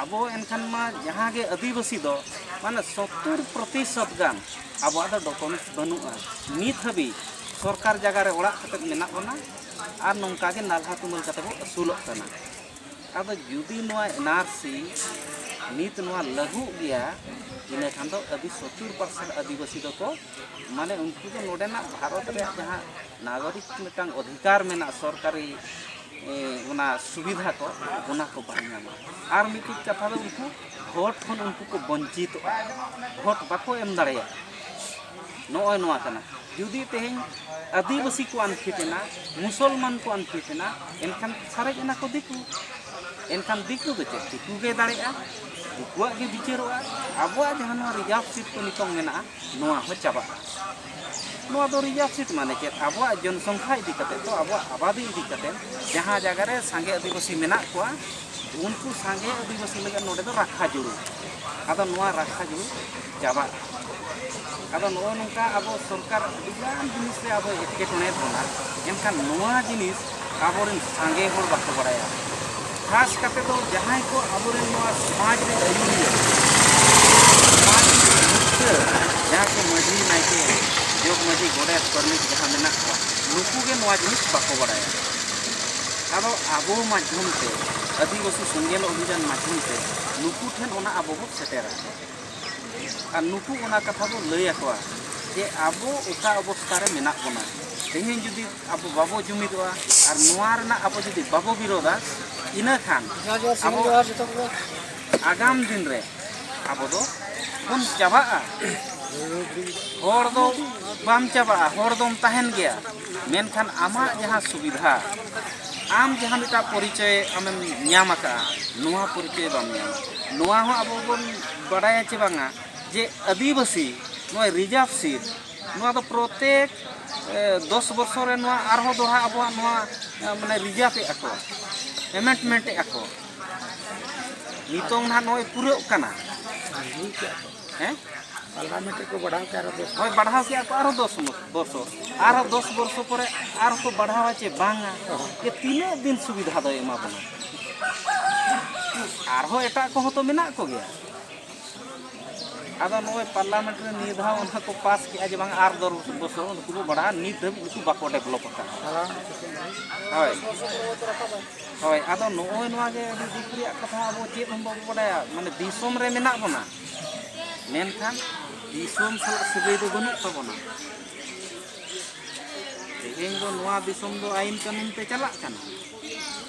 ᱟᱵᱚ ᱮᱱᱠᱷᱟᱱ ᱢᱟ ᱡᱟᱦᱟᱸ ᱜᱮ ᱟᱹᱫᱤᱵᱟᱹᱥᱤ ᱫᱚ ᱢᱟᱱᱮ ᱥᱚᱛᱛᱚᱨ ᱯᱨᱚᱛᱤᱥᱚᱛ ᱜᱟᱱ ᱟᱵᱚᱣᱟᱜ ᱫᱚ ᱰᱚᱠᱩᱢᱮᱱᱴᱥ ᱵᱟᱹᱱᱩᱜᱼᱟ᱾ ᱱᱤᱛ ᱦᱟᱹᱵᱤᱡ ᱥᱚᱨᱠᱟᱨ ᱡᱟᱭᱜᱟ ᱨᱮ ᱚᱲᱟᱜ ᱠᱟᱛᱮᱫ ᱢᱮᱱᱟᱜ ᱵᱚᱱᱟ ᱟᱨ ᱱᱚᱝᱠᱟ ᱜᱮ ᱱᱟᱞᱦᱟ ᱛᱩᱢᱟᱹᱞ ᱠᱟᱛᱮ ᱵᱚ ᱟᱹᱥᱩᱞᱚᱜ ᱠᱟᱱᱟ᱾ ᱟᱫᱚ ᱡᱩᱫᱤ ᱱᱚᱣᱟ ᱮᱱ ᱟᱨ ᱥᱤ ᱱᱤᱛ ᱱᱚᱣᱟ ᱞᱟᱹᱜᱩᱜ ᱜᱮᱭᱟ, ᱤᱱᱟᱹ ᱠᱷᱟᱱ ᱫᱚ ᱟᱹᱰᱤ ᱥᱚᱛᱛᱚᱨ ᱯᱟᱨᱥᱮᱱᱴ ᱟᱹᱫᱤᱵᱟᱹᱥᱤ ᱫᱚᱠᱚ, ᱢᱟᱱᱮ ᱩᱱᱠᱩ ᱫᱚ ᱱᱚᱰᱮᱱᱟᱜ ᱵᱷᱟᱨᱚᱛ ᱨᱮᱭᱟᱜ ᱡᱟᱦᱟᱸ ᱱᱟᱜᱚᱨᱤᱠ ᱢᱤᱫᱴᱟᱝ ᱚᱫᱷᱤᱠᱟᱨ ᱢᱮᱱᱟᱜ ᱥᱚᱨᱠᱟᱨᱤ, ᱮ, ᱚᱱᱟ ᱥᱩᱵᱤᱫᱷᱟ ᱠᱚ, ᱚᱱᱟ ᱠᱚ ᱵᱟᱭ ᱧᱟᱢᱟ᱾ ᱟᱨ ᱢᱤᱫᱴᱤᱡ ᱠᱟᱛᱷᱟ ᱫᱚ ᱩᱱᱠᱩ ᱵᱷᱳᱴ ᱠᱷᱚᱱ ᱩᱱᱠᱩ ᱠᱚ ᱵᱚᱧᱪᱤᱛᱚᱜᱼᱟ, ᱵᱷᱳᱴ ᱵᱟᱠᱚ ᱮᱢ ᱫᱟᱲᱮᱭᱟᱜᱼᱟ᱾ ᱱᱚᱜᱼᱚᱭ ᱱᱚᱣᱟ ᱠᱟᱱᱟ᱾ ᱡᱩᱫᱤ ᱛᱮᱦᱮᱧ ᱟᱹᱫᱤᱵᱟᱹᱥᱤ ᱠᱚ ᱟᱱᱯᱷᱤᱴ ᱮᱱᱟ, ᱢᱩᱥᱚᱞᱢᱟᱱ ᱠᱚ ᱟᱱᱯᱷᱤᱴ ᱮᱱᱟ, ᱮᱱᱠᱷᱟᱱ ᱥᱟᱨᱮᱡ ᱮᱱᱟ ᱠᱚ ᱫᱤᱠᱩ᱾ ᱮᱱᱠᱷᱟᱱ ᱫᱤᱠᱩ ᱫᱚ ᱪᱮᱫ? ᱫᱤᱠᱩ ᱜᱮ ᱫᱟᱲᱮᱭᱟᱜᱼᱟ, ᱫᱤᱠᱩᱣᱟᱜ ᱜᱮ ᱵᱤᱪᱟᱹᱨᱚᱜᱼᱟ᱾ ᱟᱵᱚᱣᱟᱜ ᱡᱟᱦᱟᱸ ᱱᱚᱣᱟ ᱨᱤᱡᱟᱨᱵᱷ ᱥᱤᱴ ᱠᱚ ᱱᱤᱛᱚᱝ ᱢᱮᱱᱟᱜᱼᱟ, ᱱᱚᱣᱟ ᱦᱚᱸ ᱪᱟᱵᱟᱜᱼᱟ᱾ ᱱᱚᱣᱟ ᱫᱚ ᱨᱤᱡᱟᱨᱵᱷ ᱥᱤᱴ ᱢᱟᱱᱮ ᱪᱮᱫ? ᱟᱵᱚᱣᱟᱜ ᱡᱚᱱᱥᱚᱝᱠᱷᱟ ᱤᱫᱤ ᱠᱟᱛᱮ ᱫᱚ, ᱟᱵᱚᱣᱟᱜ ᱟᱵᱟᱫᱤ ᱤᱫᱤ ᱠᱟᱛᱮ ᱡᱟᱦᱟᱸ ᱡᱟᱭᱜᱟ ᱨᱮ ᱥᱟᱸᱜᱮ ᱟᱹᱫᱤᱵᱟᱹᱥᱤ ᱢᱮᱱᱟᱜ ᱠᱚᱣᱟ, ᱩᱱᱠᱩ ᱥᱟᱸᱜᱮ ᱟᱹᱫᱤᱵᱟᱹᱥᱤ ᱞᱟᱹᱜᱤᱫ ᱱᱚᱰᱮ ᱫᱚ ᱨᱟᱠᱷᱟ ᱡᱟᱹᱨᱩᱲ᱾ ᱟᱫᱚ ᱱᱚᱣᱟ ᱨᱟᱠᱷᱟ ᱡᱟᱹᱨᱩᱲ ᱪᱟᱵᱟᱜᱼᱟ᱾ ᱟᱫᱚ ᱱᱚᱜᱼᱚ ᱱᱚᱝᱠᱟ ᱟᱵᱚ ᱥᱚᱨᱠᱟᱨ ᱟᱹᱰᱤᱜᱟᱱ ᱡᱤᱱᱤᱥ ᱨᱮ ᱟᱵᱚ ᱮᱴᱠᱮᱴᱚᱬᱮ ᱵᱚᱱᱟ, ᱮᱱᱠᱷᱟᱱ ᱱᱚᱣᱟ ᱡᱤᱱᱤᱥ ᱟᱵᱚᱨᱮᱱ ᱥᱟᱸᱜᱮ ᱦᱚᱲ ᱵᱟᱠᱚ ᱵᱟᱲᱟᱭᱟ᱾ ᱠᱷᱟᱥ ᱠᱟᱛᱮ ᱫᱚ ᱡᱟᱦᱟᱸᱭ ᱠᱚ ᱟᱵᱚᱨᱮᱱ ᱱᱚᱣᱟ ᱥᱚᱢᱟᱡᱽ ᱨᱮ ᱟᱹᱭᱩᱨᱤᱭᱟᱹ, ᱥᱚᱢᱟᱡᱽ ᱨᱮ ᱢᱩᱠᱷᱤᱭᱟᱹ, ᱡᱟᱦᱟᱸ ᱠᱚ ᱢᱟᱹᱡᱷᱤ, ᱱᱟᱭᱠᱮ, ᱡᱚᱜᱽ ᱢᱟᱹᱡᱷᱤ, ᱜᱚᱰᱮᱛ, ᱯᱟᱨᱟᱱᱤᱠ ᱡᱟᱦᱟᱸ ᱢᱮᱱᱟᱜ ᱠᱚᱣᱟ, ᱱᱩᱠᱩ ᱜᱮ ᱱᱚᱣᱟ ᱡᱤᱱᱤᱥ ᱵᱟᱠᱚ ᱵᱟᱲᱟᱭᱟ᱾ ᱟᱫᱚ ᱟᱵᱚ ᱢᱟᱫᱽᱫᱷᱚᱢ ᱛᱮ, ᱟᱹᱫᱤᱵᱟᱹᱥᱤ ᱥᱮᱸᱜᱮᱞ ᱚᱵᱷᱤᱡᱟᱱ ᱢᱟᱫᱽᱫᱷᱚᱢ ᱛᱮ ᱱᱩᱠᱩ ᱴᱷᱮᱱ ᱚᱱᱟ ᱟᱵᱚ ᱵᱚ ᱥᱮᱴᱮᱨᱟ᱾ ᱟᱨ ᱱᱩᱠᱩ ᱚᱱᱟ ᱠᱟᱛᱷᱟ ᱵᱚ ᱞᱟᱹᱭ ᱟᱠᱚᱣᱟ ᱡᱮ ᱟᱵᱚ ᱚᱠᱟ ᱚᱵᱚᱥᱛᱷᱟ ᱨᱮ ᱢᱮᱱᱟᱜ ᱵᱚᱱᱟ᱾ ᱛᱮᱦᱮᱧ ᱡᱩᱫᱤ ᱟᱵᱚ ᱵᱟᱵᱚ ᱡᱩᱢᱤᱫᱚᱜᱼᱟ ᱟᱨ ᱱᱚᱣᱟ ᱨᱮᱱᱟᱜ ᱟᱵᱚ ᱡᱩᱫᱤ ᱵᱟᱵᱚ ᱵᱤᱨᱳᱫᱟ, ᱤᱱᱟᱹ ᱠᱷᱟᱱ ᱡᱚᱦᱟᱨ, ᱡᱚᱦᱟᱨ, ᱥᱤᱸᱜᱟᱹᱲ ᱟᱵᱚ ᱡᱚᱦᱟᱨ ᱡᱚᱛᱚ ᱠᱚᱜᱮ᱾ ᱟᱜᱟᱢ ᱫᱤᱱ ᱨᱮ ᱟᱵᱚ ᱫᱚ ᱵᱚᱱ ᱪᱟᱵᱟᱜᱼᱟ᱾ ᱦᱚᱲ ᱫᱚ ᱵᱟᱢ ᱪᱟᱵᱟᱜᱼᱟ, ᱦᱚᱲ ᱫᱚᱢ ᱛᱟᱦᱮᱱ ᱜᱮᱭᱟ, ᱢᱮᱱᱠᱷᱟᱱ ᱟᱢᱟᱜ ᱡᱟᱦᱟᱸ ᱥᱩᱵᱤᱫᱷᱟ, ᱟᱢ ᱡᱟᱦᱟᱸ ᱢᱤᱫᱴᱟᱝ ᱯᱚᱨᱤᱪᱚᱭ ᱟᱢᱮᱢ ᱧᱟᱢ ᱟᱠᱟᱫᱼᱟ, ᱱᱚᱣᱟ ᱯᱚᱨᱤᱪᱚᱭ ᱵᱟᱢ ᱧᱟᱢᱟ᱾ ᱱᱚᱣᱟ ᱦᱚᱸ ᱟᱵᱚ ᱵᱚᱱ ᱵᱟᱰᱟᱭᱟ ᱪᱮ ᱵᱟᱝᱟ ᱡᱮ ᱟᱹᱫᱤᱵᱟᱹᱥᱤ ᱱᱚᱜᱼᱚᱭ ᱨᱤᱡᱟᱨᱵᱷ ᱥᱤᱴ, ᱱᱚᱣᱟ ᱫᱚ ᱯᱨᱚᱛᱮᱠ, ᱮ, ᱫᱚᱥ ᱵᱚᱨᱥᱚ ᱨᱮ ᱱᱚᱣᱟ ᱟᱨᱦᱚᱸ ᱫᱚᱦᱲᱟ ᱟᱵᱚᱣᱟᱜ ᱱᱚᱣᱟ, ᱮ, ᱢᱟᱱᱮ ᱨᱤᱡᱟᱨᱵᱷ ᱮᱫᱼᱟ ᱠᱚ, ᱮᱢᱮᱱᱰᱢᱮᱱᱴ ᱮᱫᱼᱟ ᱠᱚ᱾ ᱱᱤᱛᱚᱝ ᱱᱟᱦᱟᱜ ᱱᱚᱜᱼᱚᱭ ᱯᱩᱨᱟᱹᱜ ᱠᱟᱱᱟ᱾ ᱦᱮᱸ? ᱯᱟᱨᱞᱟᱢᱮᱱᱴ ᱨᱮᱠᱚ ᱵᱟᱲᱦᱟᱣ ᱠᱮᱫᱼᱟ ᱟᱨᱦᱚᱸ ᱫᱚᱥ᱾ ᱦᱳᱭ, ᱵᱟᱲᱦᱟᱣ ᱠᱮᱫᱼᱟ ᱠᱚ ᱟᱨᱦᱚᱸ ᱫᱚᱥ ᱵᱚᱨᱥᱚ᱾ ᱟᱨᱦᱚᱸ ᱫᱚᱥ ᱵᱚᱨᱥᱚ ᱯᱚᱨᱮ ᱟᱨᱦᱚᱸ ᱠᱚ ᱵᱟᱲᱦᱟᱣᱟ ᱪᱮ ᱵᱟᱝᱟ? ᱡᱮ ᱛᱤᱱᱟᱹᱜ ᱫᱤᱱ ᱥᱩᱵᱤᱫᱷᱟ ᱫᱚᱭ ᱮᱢᱟ ᱵᱚᱱᱟ? ᱟᱨᱦᱚᱸ ᱮᱴᱟᱜ ᱠᱚᱦᱚᱸ ᱛᱚ ᱢᱮᱱᱟᱜ ᱠᱚᱜᱮᱭᱟ᱾ ᱟᱫᱚ ᱱᱚᱜᱼᱚᱭ ᱯᱟᱨᱞᱟᱢᱮᱱᱴ ᱨᱮ ᱱᱤᱭᱟᱹ ᱫᱷᱟᱣ ᱚᱱᱟ ᱠᱚ ᱯᱟᱥ ᱠᱮᱜᱼᱟ ᱡᱮ ᱵᱟᱝ ᱟᱨ ᱫᱚᱥ ᱵᱚᱪᱷᱚᱨ, ᱩᱱᱠᱩ ᱫᱚ ᱵᱟᱲᱟᱭᱟ ᱱᱤᱛ ᱫᱷᱟᱹᱵᱤᱡ ᱩᱱᱠᱩ ᱵᱟᱠᱚ ᱰᱮᱵᱷᱞᱚᱯ ᱟᱠᱟᱫᱟ᱾ ᱦᱳᱭ᱾ ᱦᱳᱭ, ᱟᱫᱚ ᱱᱚᱜᱼᱚᱭ ᱱᱚᱣᱟ ᱜᱮ ᱟᱹᱰᱤ ᱫᱩᱠ ᱨᱮᱭᱟᱜ ᱠᱟᱛᱷᱟ, ᱟᱵᱚ ᱪᱮᱫ ᱦᱚᱸ ᱵᱟᱵᱚ ᱵᱟᱲᱟᱭᱟ, ᱢᱟᱱᱮ ᱫᱤᱥᱚᱢ ᱨᱮ ᱢᱮᱱᱟᱜ ᱵᱚᱱᱟ, ᱢᱮᱱᱠᱷᱟᱱ ᱫᱤᱥᱚᱢ ᱥᱟᱞᱟᱜ ᱥᱟᱹᱜᱟᱹᱭ ᱫᱚ ᱵᱟᱹᱱᱩᱜ ᱛᱟᱵᱚᱱᱟ᱾ ᱛᱮᱦᱮᱧ ᱫᱚ ᱱᱚᱣᱟ ᱫᱤᱥᱚᱢ ᱫᱚ ᱟᱹᱭᱤᱱ ᱠᱟᱹᱱᱩᱱ ᱛᱮ ᱪᱟᱞᱟᱜ ᱠᱟᱱᱟ᱾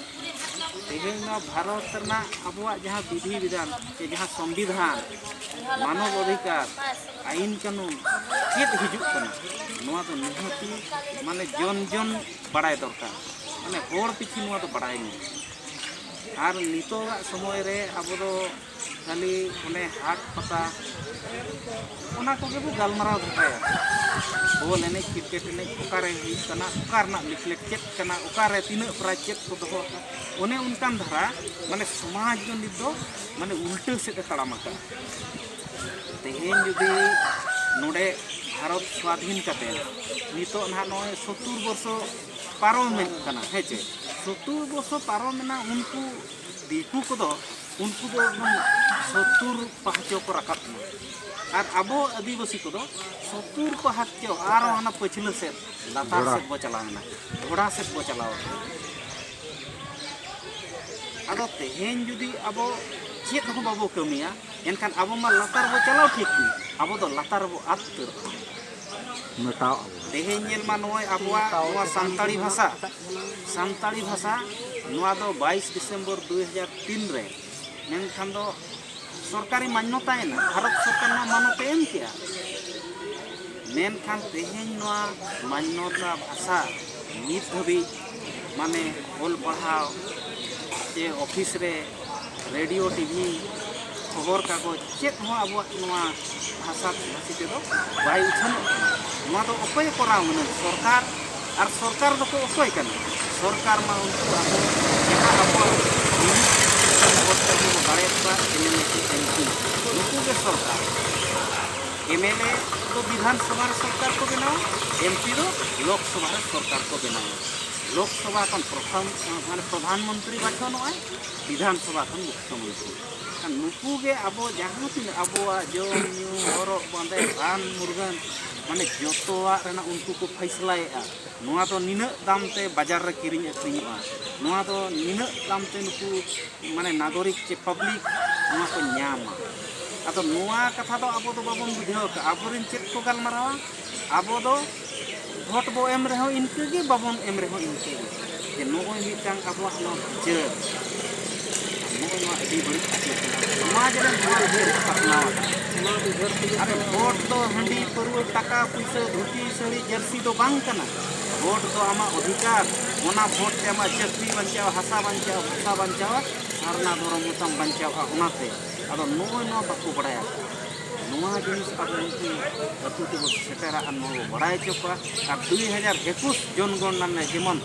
ᱛᱮᱦᱮᱧ ᱱᱚᱣᱟ ᱵᱷᱟᱨᱚᱛ ᱨᱮᱱᱟᱜ ᱟᱵᱚᱣᱟᱜ ᱡᱟᱦᱟᱸ ᱵᱤᱫᱷᱤ ᱵᱤᱫᱷᱟᱱ ᱥᱮ ᱡᱟᱦᱟᱸ ᱥᱚᱝᱵᱤᱫᱷᱟᱱ, ᱢᱟᱱᱚᱵ ᱚᱫᱷᱤᱠᱟᱨ, ᱟᱹᱭᱤᱱ ᱠᱟᱹᱱᱩᱱ ᱪᱮᱫ ᱦᱤᱡᱩᱜ ᱠᱟᱱᱟ, ᱱᱚᱣᱟ ᱫᱚ ᱱᱤᱦᱟᱹᱛᱤ ᱢᱟᱱᱮ ᱡᱚᱱ ᱡᱚᱱ ᱵᱟᱲᱟᱭ ᱫᱚᱨᱠᱟᱨ, ᱢᱟᱱᱮ ᱦᱚᱲ ᱯᱤᱪᱷᱤ ᱱᱚᱣᱟ ᱫᱚ ᱵᱟᱲᱟᱭ ᱢᱮ᱾ ᱟᱨ ᱱᱤᱛᱚᱜᱟᱜ ᱥᱚᱢᱚᱭ ᱨᱮ ᱟᱵᱚ ᱫᱚ ᱠᱷᱟᱹᱞᱤ ᱚᱱᱮ ᱦᱟᱴ ᱯᱟᱛᱟ, ᱚᱱᱟ ᱠᱚᱜᱮ ᱵᱚ ᱜᱟᱞᱢᱟᱨᱟᱣ ᱫᱷᱟᱨᱟᱭᱟ᱾ ᱵᱚᱞ ᱮᱱᱮᱡ, ᱠᱨᱤᱠᱮᱴ ᱮᱱᱮᱡ, ᱚᱠᱟᱨᱮ ᱦᱩᱭᱩᱜ ᱠᱟᱱᱟ, ᱚᱠᱟ ᱨᱮᱱᱟᱜ ᱞᱤᱯᱷᱞᱮᱴ ᱪᱮᱫ ᱠᱟᱱᱟ, ᱚᱠᱟᱨᱮ ᱛᱤᱱᱟᱹᱜ ᱯᱨᱟᱭᱤᱡᱽ ᱪᱮᱫ ᱠᱚ ᱫᱚᱦᱚ ᱟᱠᱟᱫ, ᱚᱱᱮ ᱚᱱᱠᱟᱱ ᱫᱷᱟᱨᱟ, ᱢᱟᱱᱮ ᱥᱚᱢᱟᱡᱽ ᱫᱚ ᱱᱤᱛ ᱫᱚ ᱢᱟᱱᱮ ᱩᱞᱴᱟᱹ ᱥᱮᱫ ᱮ ᱛᱟᱲᱟᱢ ᱟᱠᱟᱫᱼᱟ᱾ ᱛᱮᱦᱮᱧ ᱡᱩᱫᱤ ᱱᱚᱰᱮ ᱵᱷᱟᱨᱚᱛ ᱥᱣᱟᱫᱷᱤᱱ ᱠᱟᱛᱮ ᱱᱤᱛᱚᱜ ᱱᱟᱦᱟᱜ ᱱᱚᱜᱼᱚᱭ ᱥᱚᱛᱛᱩᱨ ᱵᱚᱨᱥᱚ ᱯᱟᱨᱚᱢᱮᱱ ᱠᱟᱱᱟ, ᱦᱮᱸ ᱪᱮ? ᱥᱚᱛᱛᱩᱨ ᱵᱚᱨᱥᱚ ᱯᱟᱨᱚᱢᱮᱱᱟ, ᱩᱱᱠᱩ ᱫᱤᱠᱩ ᱠᱚᱫᱚ, ᱩᱱᱠᱩ ᱫᱚ ᱮᱠᱫᱚᱢ ᱥᱚᱛᱛᱩᱨ ᱯᱟᱦᱟᱪᱚ ᱠᱚ ᱨᱟᱠᱟᱵ ᱮᱱᱟ᱾ ᱟᱨ ᱟᱵᱚ ᱟᱹᱫᱤᱵᱟᱹᱥᱤ ᱠᱚᱫᱚ ᱥᱚᱛᱛᱩᱨ ᱯᱟᱦᱟᱪᱚ ᱟᱨᱚ ᱦᱟᱱᱟ ᱯᱟᱹᱪᱷᱞᱟᱹ ᱥᱮᱫ, ᱞᱟᱛᱟᱨ ᱜᱷᱚᱲᱟ᱾ ᱥᱮᱫ ᱵᱚ ᱪᱟᱞᱟᱣ ᱮᱱᱟ, ᱜᱷᱚᱲᱟ ᱥᱮᱫ ᱵᱚ ᱪᱟᱞᱟᱣ ᱮᱱᱟ᱾ ᱟᱫᱚ ᱛᱮᱦᱮᱧ ᱡᱩᱫᱤ ᱟᱵᱚ ᱪᱮᱫ ᱦᱚᱸ ᱵᱟᱵᱚ ᱠᱟᱹᱢᱤᱭᱟ, ᱮᱱᱠᱷᱟᱱ ᱟᱵᱚ ᱢᱟ ᱞᱟᱛᱟᱨ ᱵᱚ ᱪᱟᱞᱟᱣ ᱴᱷᱤᱠ ᱜᱮ, ᱟᱵᱚ ᱫᱚ ᱞᱟᱛᱟᱨ ᱨᱮᱵᱚ ᱟᱫ ᱩᱛᱟᱹᱨᱚᱜᱼᱟ᱾ ᱢᱮᱴᱟᱣ ᱟᱵᱚ᱾ ᱛᱮᱦᱮᱧ ᱧᱮᱞ ᱢᱟ, ᱱᱚᱜᱼᱚᱭ ᱟᱵᱚᱣᱟᱜ ᱱᱚᱣᱟ ᱥᱟᱱᱛᱟᱲᱤ ᱵᱷᱟᱥᱟ, ᱥᱟᱱᱛᱟᱲᱤ ᱵᱷᱟᱥᱟ ᱱᱚᱣᱟ ᱫᱚ ᱵᱟᱭᱤᱥ ᱰᱤᱥᱮᱢᱵᱚᱨ ᱫᱩ ᱦᱟᱡᱟᱨ ᱛᱤᱱ ᱨᱮ, ᱢᱮᱱᱠᱷᱟᱱ ᱫᱚ ᱥᱚᱨᱠᱟᱨᱤ ᱢᱟᱱᱱᱚᱛᱟᱭᱮᱱᱟ, ᱵᱷᱟᱨᱚᱛ ᱥᱚᱨᱠᱟᱨ ᱱᱚᱣᱟ ᱢᱟᱱᱚᱛᱮ ᱮᱢ ᱠᱮᱜᱼᱟ᱾ ᱢᱮᱱᱠᱷᱟᱱ ᱛᱮᱦᱮᱧ ᱱᱚᱣᱟ ᱢᱟᱱᱱᱚᱛᱟ ᱵᱷᱟᱥᱟ ᱱᱤᱛ ᱫᱷᱟᱹᱵᱤᱡ, ᱢᱟᱱᱮ, ᱚᱞ ᱯᱟᱲᱦᱟᱣ ᱪᱮ ᱚᱯᱷᱤᱥ ᱨᱮ, ᱨᱮᱰᱤᱭᱳ, ᱴᱤᱵᱷᱤ, ᱠᱷᱚᱵᱚᱨ ᱠᱟᱜᱚᱡᱽ, ᱪᱮᱫ ᱦᱚᱸ ᱟᱵᱚᱣᱟᱜ ᱱᱚᱣᱟ ᱵᱷᱟᱥᱟ ᱵᱷᱟᱹᱥᱤ ᱛᱮᱫᱚ ᱵᱟᱭ ᱩᱪᱷᱟᱹᱱᱚᱜ ᱠᱟᱱᱟ᱾ ᱱᱚᱣᱟ ᱫᱚ ᱚᱠᱚᱭᱮ ᱠᱚᱨᱟᱣ ᱢᱟᱱᱮ ᱥᱚᱨᱠᱟᱨ, ᱟᱨ ᱥᱚᱨᱠᱟᱨ ᱫᱚᱠᱚ ᱚᱠᱚᱭ ᱠᱟᱱᱟ? ᱥᱚᱨᱠᱟᱨ ᱢᱟ ᱩᱱᱠᱩ ᱟᱵᱚ ᱡᱟᱦᱟᱸ ᱟᱵᱚᱣᱟᱜ ᱵᱷᱳᱴ ᱛᱮ ᱟᱵᱚ ᱵᱚ ᱫᱟᱲᱮᱭᱟᱜ ᱠᱚᱣᱟ, ᱮᱢ ᱮᱞ ᱮ ᱠᱚ, ᱮᱢ ᱯᱤ, ᱱᱩᱠᱩ ᱜᱮ ᱥᱚᱨᱠᱟᱨ᱾ ᱮᱢ ᱮᱞ ᱮ ᱫᱚ ᱵᱤᱫᱷᱟᱱ ᱥᱚᱵᱷᱟ ᱨᱮ ᱥᱚᱨᱠᱟᱨ ᱠᱚ ᱵᱮᱱᱟᱣᱟ, ᱮᱢ ᱯᱤ ᱫᱚ ᱞᱳᱠ ᱥᱚᱵᱷᱟ ᱨᱮ ᱥᱚᱨᱠᱟᱨ ᱠᱚ ᱵᱮᱱᱟᱣᱟ᱾ ᱞᱳᱠ ᱥᱚᱵᱷᱟ ᱠᱷᱚᱱ ᱯᱨᱚᱛᱷᱚᱢ, ᱢᱟᱱᱮ ᱯᱨᱚᱫᱷᱟᱱ ᱢᱚᱱᱛᱨᱤ ᱵᱟᱪᱷᱚᱱᱚᱜᱼᱟᱭ, ᱵᱤᱫᱷᱟᱱ ᱥᱚᱵᱷᱟ ᱠᱷᱚᱱ ᱢᱩᱠᱷᱭᱚ ᱢᱚᱱᱛᱨᱤ᱾ ᱱᱩᱠᱩ ᱜᱮ ᱟᱵᱚ ᱡᱟᱦᱟᱸ ᱛᱤᱱᱟᱹᱜ ᱟᱵᱚᱣᱟᱜ ᱡᱚᱢ ᱧᱩ, ᱦᱚᱨᱚᱜ ᱵᱟᱸᱫᱮ, ᱨᱟᱱ ᱢᱩᱨᱜᱟᱹᱱ, ᱢᱟᱱᱮ ᱡᱚᱛᱚᱣᱟᱜ ᱨᱮᱱᱟᱜ ᱩᱱᱠᱩ ᱠᱚ ᱯᱷᱟᱭᱥᱞᱟᱭᱮᱫᱼᱟ᱾ ᱱᱚᱣᱟ ᱫᱚ ᱱᱤᱱᱟᱹᱜ ᱫᱟᱢ ᱛᱮ ᱵᱟᱡᱟᱨ ᱨᱮ ᱠᱤᱨᱤᱧ ᱟᱹᱠᱷᱨᱤᱧᱚᱜᱼᱟ, ᱱᱚᱣᱟ ᱫᱚ ᱱᱤᱱᱟᱹᱜ ᱫᱟᱢ ᱛᱮ ᱱᱩᱠᱩ ᱢᱟᱱᱮ ᱱᱟᱜᱚᱨᱤᱠ ᱪᱮ ᱯᱟᱵᱽᱞᱤᱠ ᱱᱚᱣᱟ ᱠᱚ ᱧᱟᱢᱟ᱾ ᱟᱫᱚ ᱱᱚᱣᱟ ᱠᱟᱛᱷᱟ ᱫᱚ ᱟᱵᱚ ᱫᱚ ᱵᱟᱵᱚᱱ ᱵᱩᱡᱷᱟᱹᱣ ᱠᱟᱜᱼᱟ᱾ ᱟᱵᱚᱨᱮᱱ ᱪᱮᱫ ᱠᱚ ᱜᱟᱞᱢᱟᱨᱟᱣᱟ? ᱟᱵᱚ ᱫᱚ ᱵᱷᱳᱴ ᱵᱚ ᱮᱢ ᱨᱮᱦᱚᱸ ᱤᱱᱠᱟᱹ ᱜᱮ, ᱵᱟᱵᱚᱱ ᱮᱢ ᱨᱮᱦᱚᱸ ᱤᱱᱠᱟᱹ ᱜᱮ᱾ ᱡᱮ ᱱᱚᱜᱼᱚᱭ ᱢᱤᱫᱴᱟᱝ ᱟᱵᱚᱣᱟᱜ ᱱᱚᱣᱟ ᱵᱤᱪᱟᱹᱨ, ᱱᱚᱜᱼᱚᱭ ᱱᱚᱣᱟ ᱟᱹᱰᱤ ᱵᱟᱹᱲᱤᱡ ᱵᱤᱪᱟᱹᱨ ᱠᱟᱱᱟ᱾ ᱥᱚᱢᱟᱡᱽ ᱨᱮ ᱱᱚᱣᱟ ᱵᱤᱪᱟᱹᱨ ᱯᱟᱥᱱᱟᱣ ᱟᱠᱟᱱᱟ᱾ ᱟᱨᱮ, ᱵᱷᱳᱴ ᱫᱚ ᱦᱟᱺᱰᱤ, ᱯᱟᱹᱨᱣᱟᱹ, ᱴᱟᱠᱟ, ᱯᱩᱭᱥᱟᱹ, ᱫᱷᱩᱛᱤ, ᱥᱟᱹᱲᱤ, ᱡᱟᱹᱨᱥᱤ ᱫᱚ ᱵᱟᱝ ᱠᱟᱱᱟ᱾ ᱵᱷᱳᱴ ᱫᱚ ᱟᱢᱟᱜ ᱚᱫᱷᱤᱠᱟᱨ᱾ ᱚᱱᱟ ᱵᱷᱳᱴ ᱛᱮ ᱟᱢᱟᱜ ᱪᱟᱹᱠᱨᱤ ᱵᱟᱧᱪᱟᱣᱟ, ᱦᱟᱥᱟ ᱵᱟᱧᱪᱟᱣᱟ, ᱵᱷᱟᱥᱟ ᱵᱟᱧᱪᱟᱣᱟ, ᱥᱟᱨᱱᱟ ᱫᱷᱚᱨᱚᱢ ᱦᱚᱸᱛᱟᱢ ᱵᱟᱧᱪᱟᱣᱟ᱾ ᱚᱱᱟᱛᱮ ᱟᱫᱚ ᱱᱚᱜᱼᱚᱭ ᱱᱚᱣᱟ ᱵᱟᱠᱚ ᱵᱟᱲᱟᱭᱟ᱾ ᱱᱚᱣᱟ ᱡᱤᱱᱤᱥ ᱟᱵᱚ ᱩᱱᱠᱩ ᱟᱹᱛᱩ ᱛᱮᱵᱚ ᱥᱮᱴᱮᱨᱟ ᱟᱨ ᱱᱚᱣᱟ ᱵᱚ ᱵᱟᱲᱟᱭ ᱦᱚᱪᱚ ᱠᱚᱣᱟ᱾ ᱟᱨ ᱫᱩᱭ ᱦᱟᱡᱟᱨ ᱮᱠᱩᱥ ᱡᱚᱱᱜᱚᱱᱱᱟ ᱨᱮ ᱡᱮᱢᱚᱱ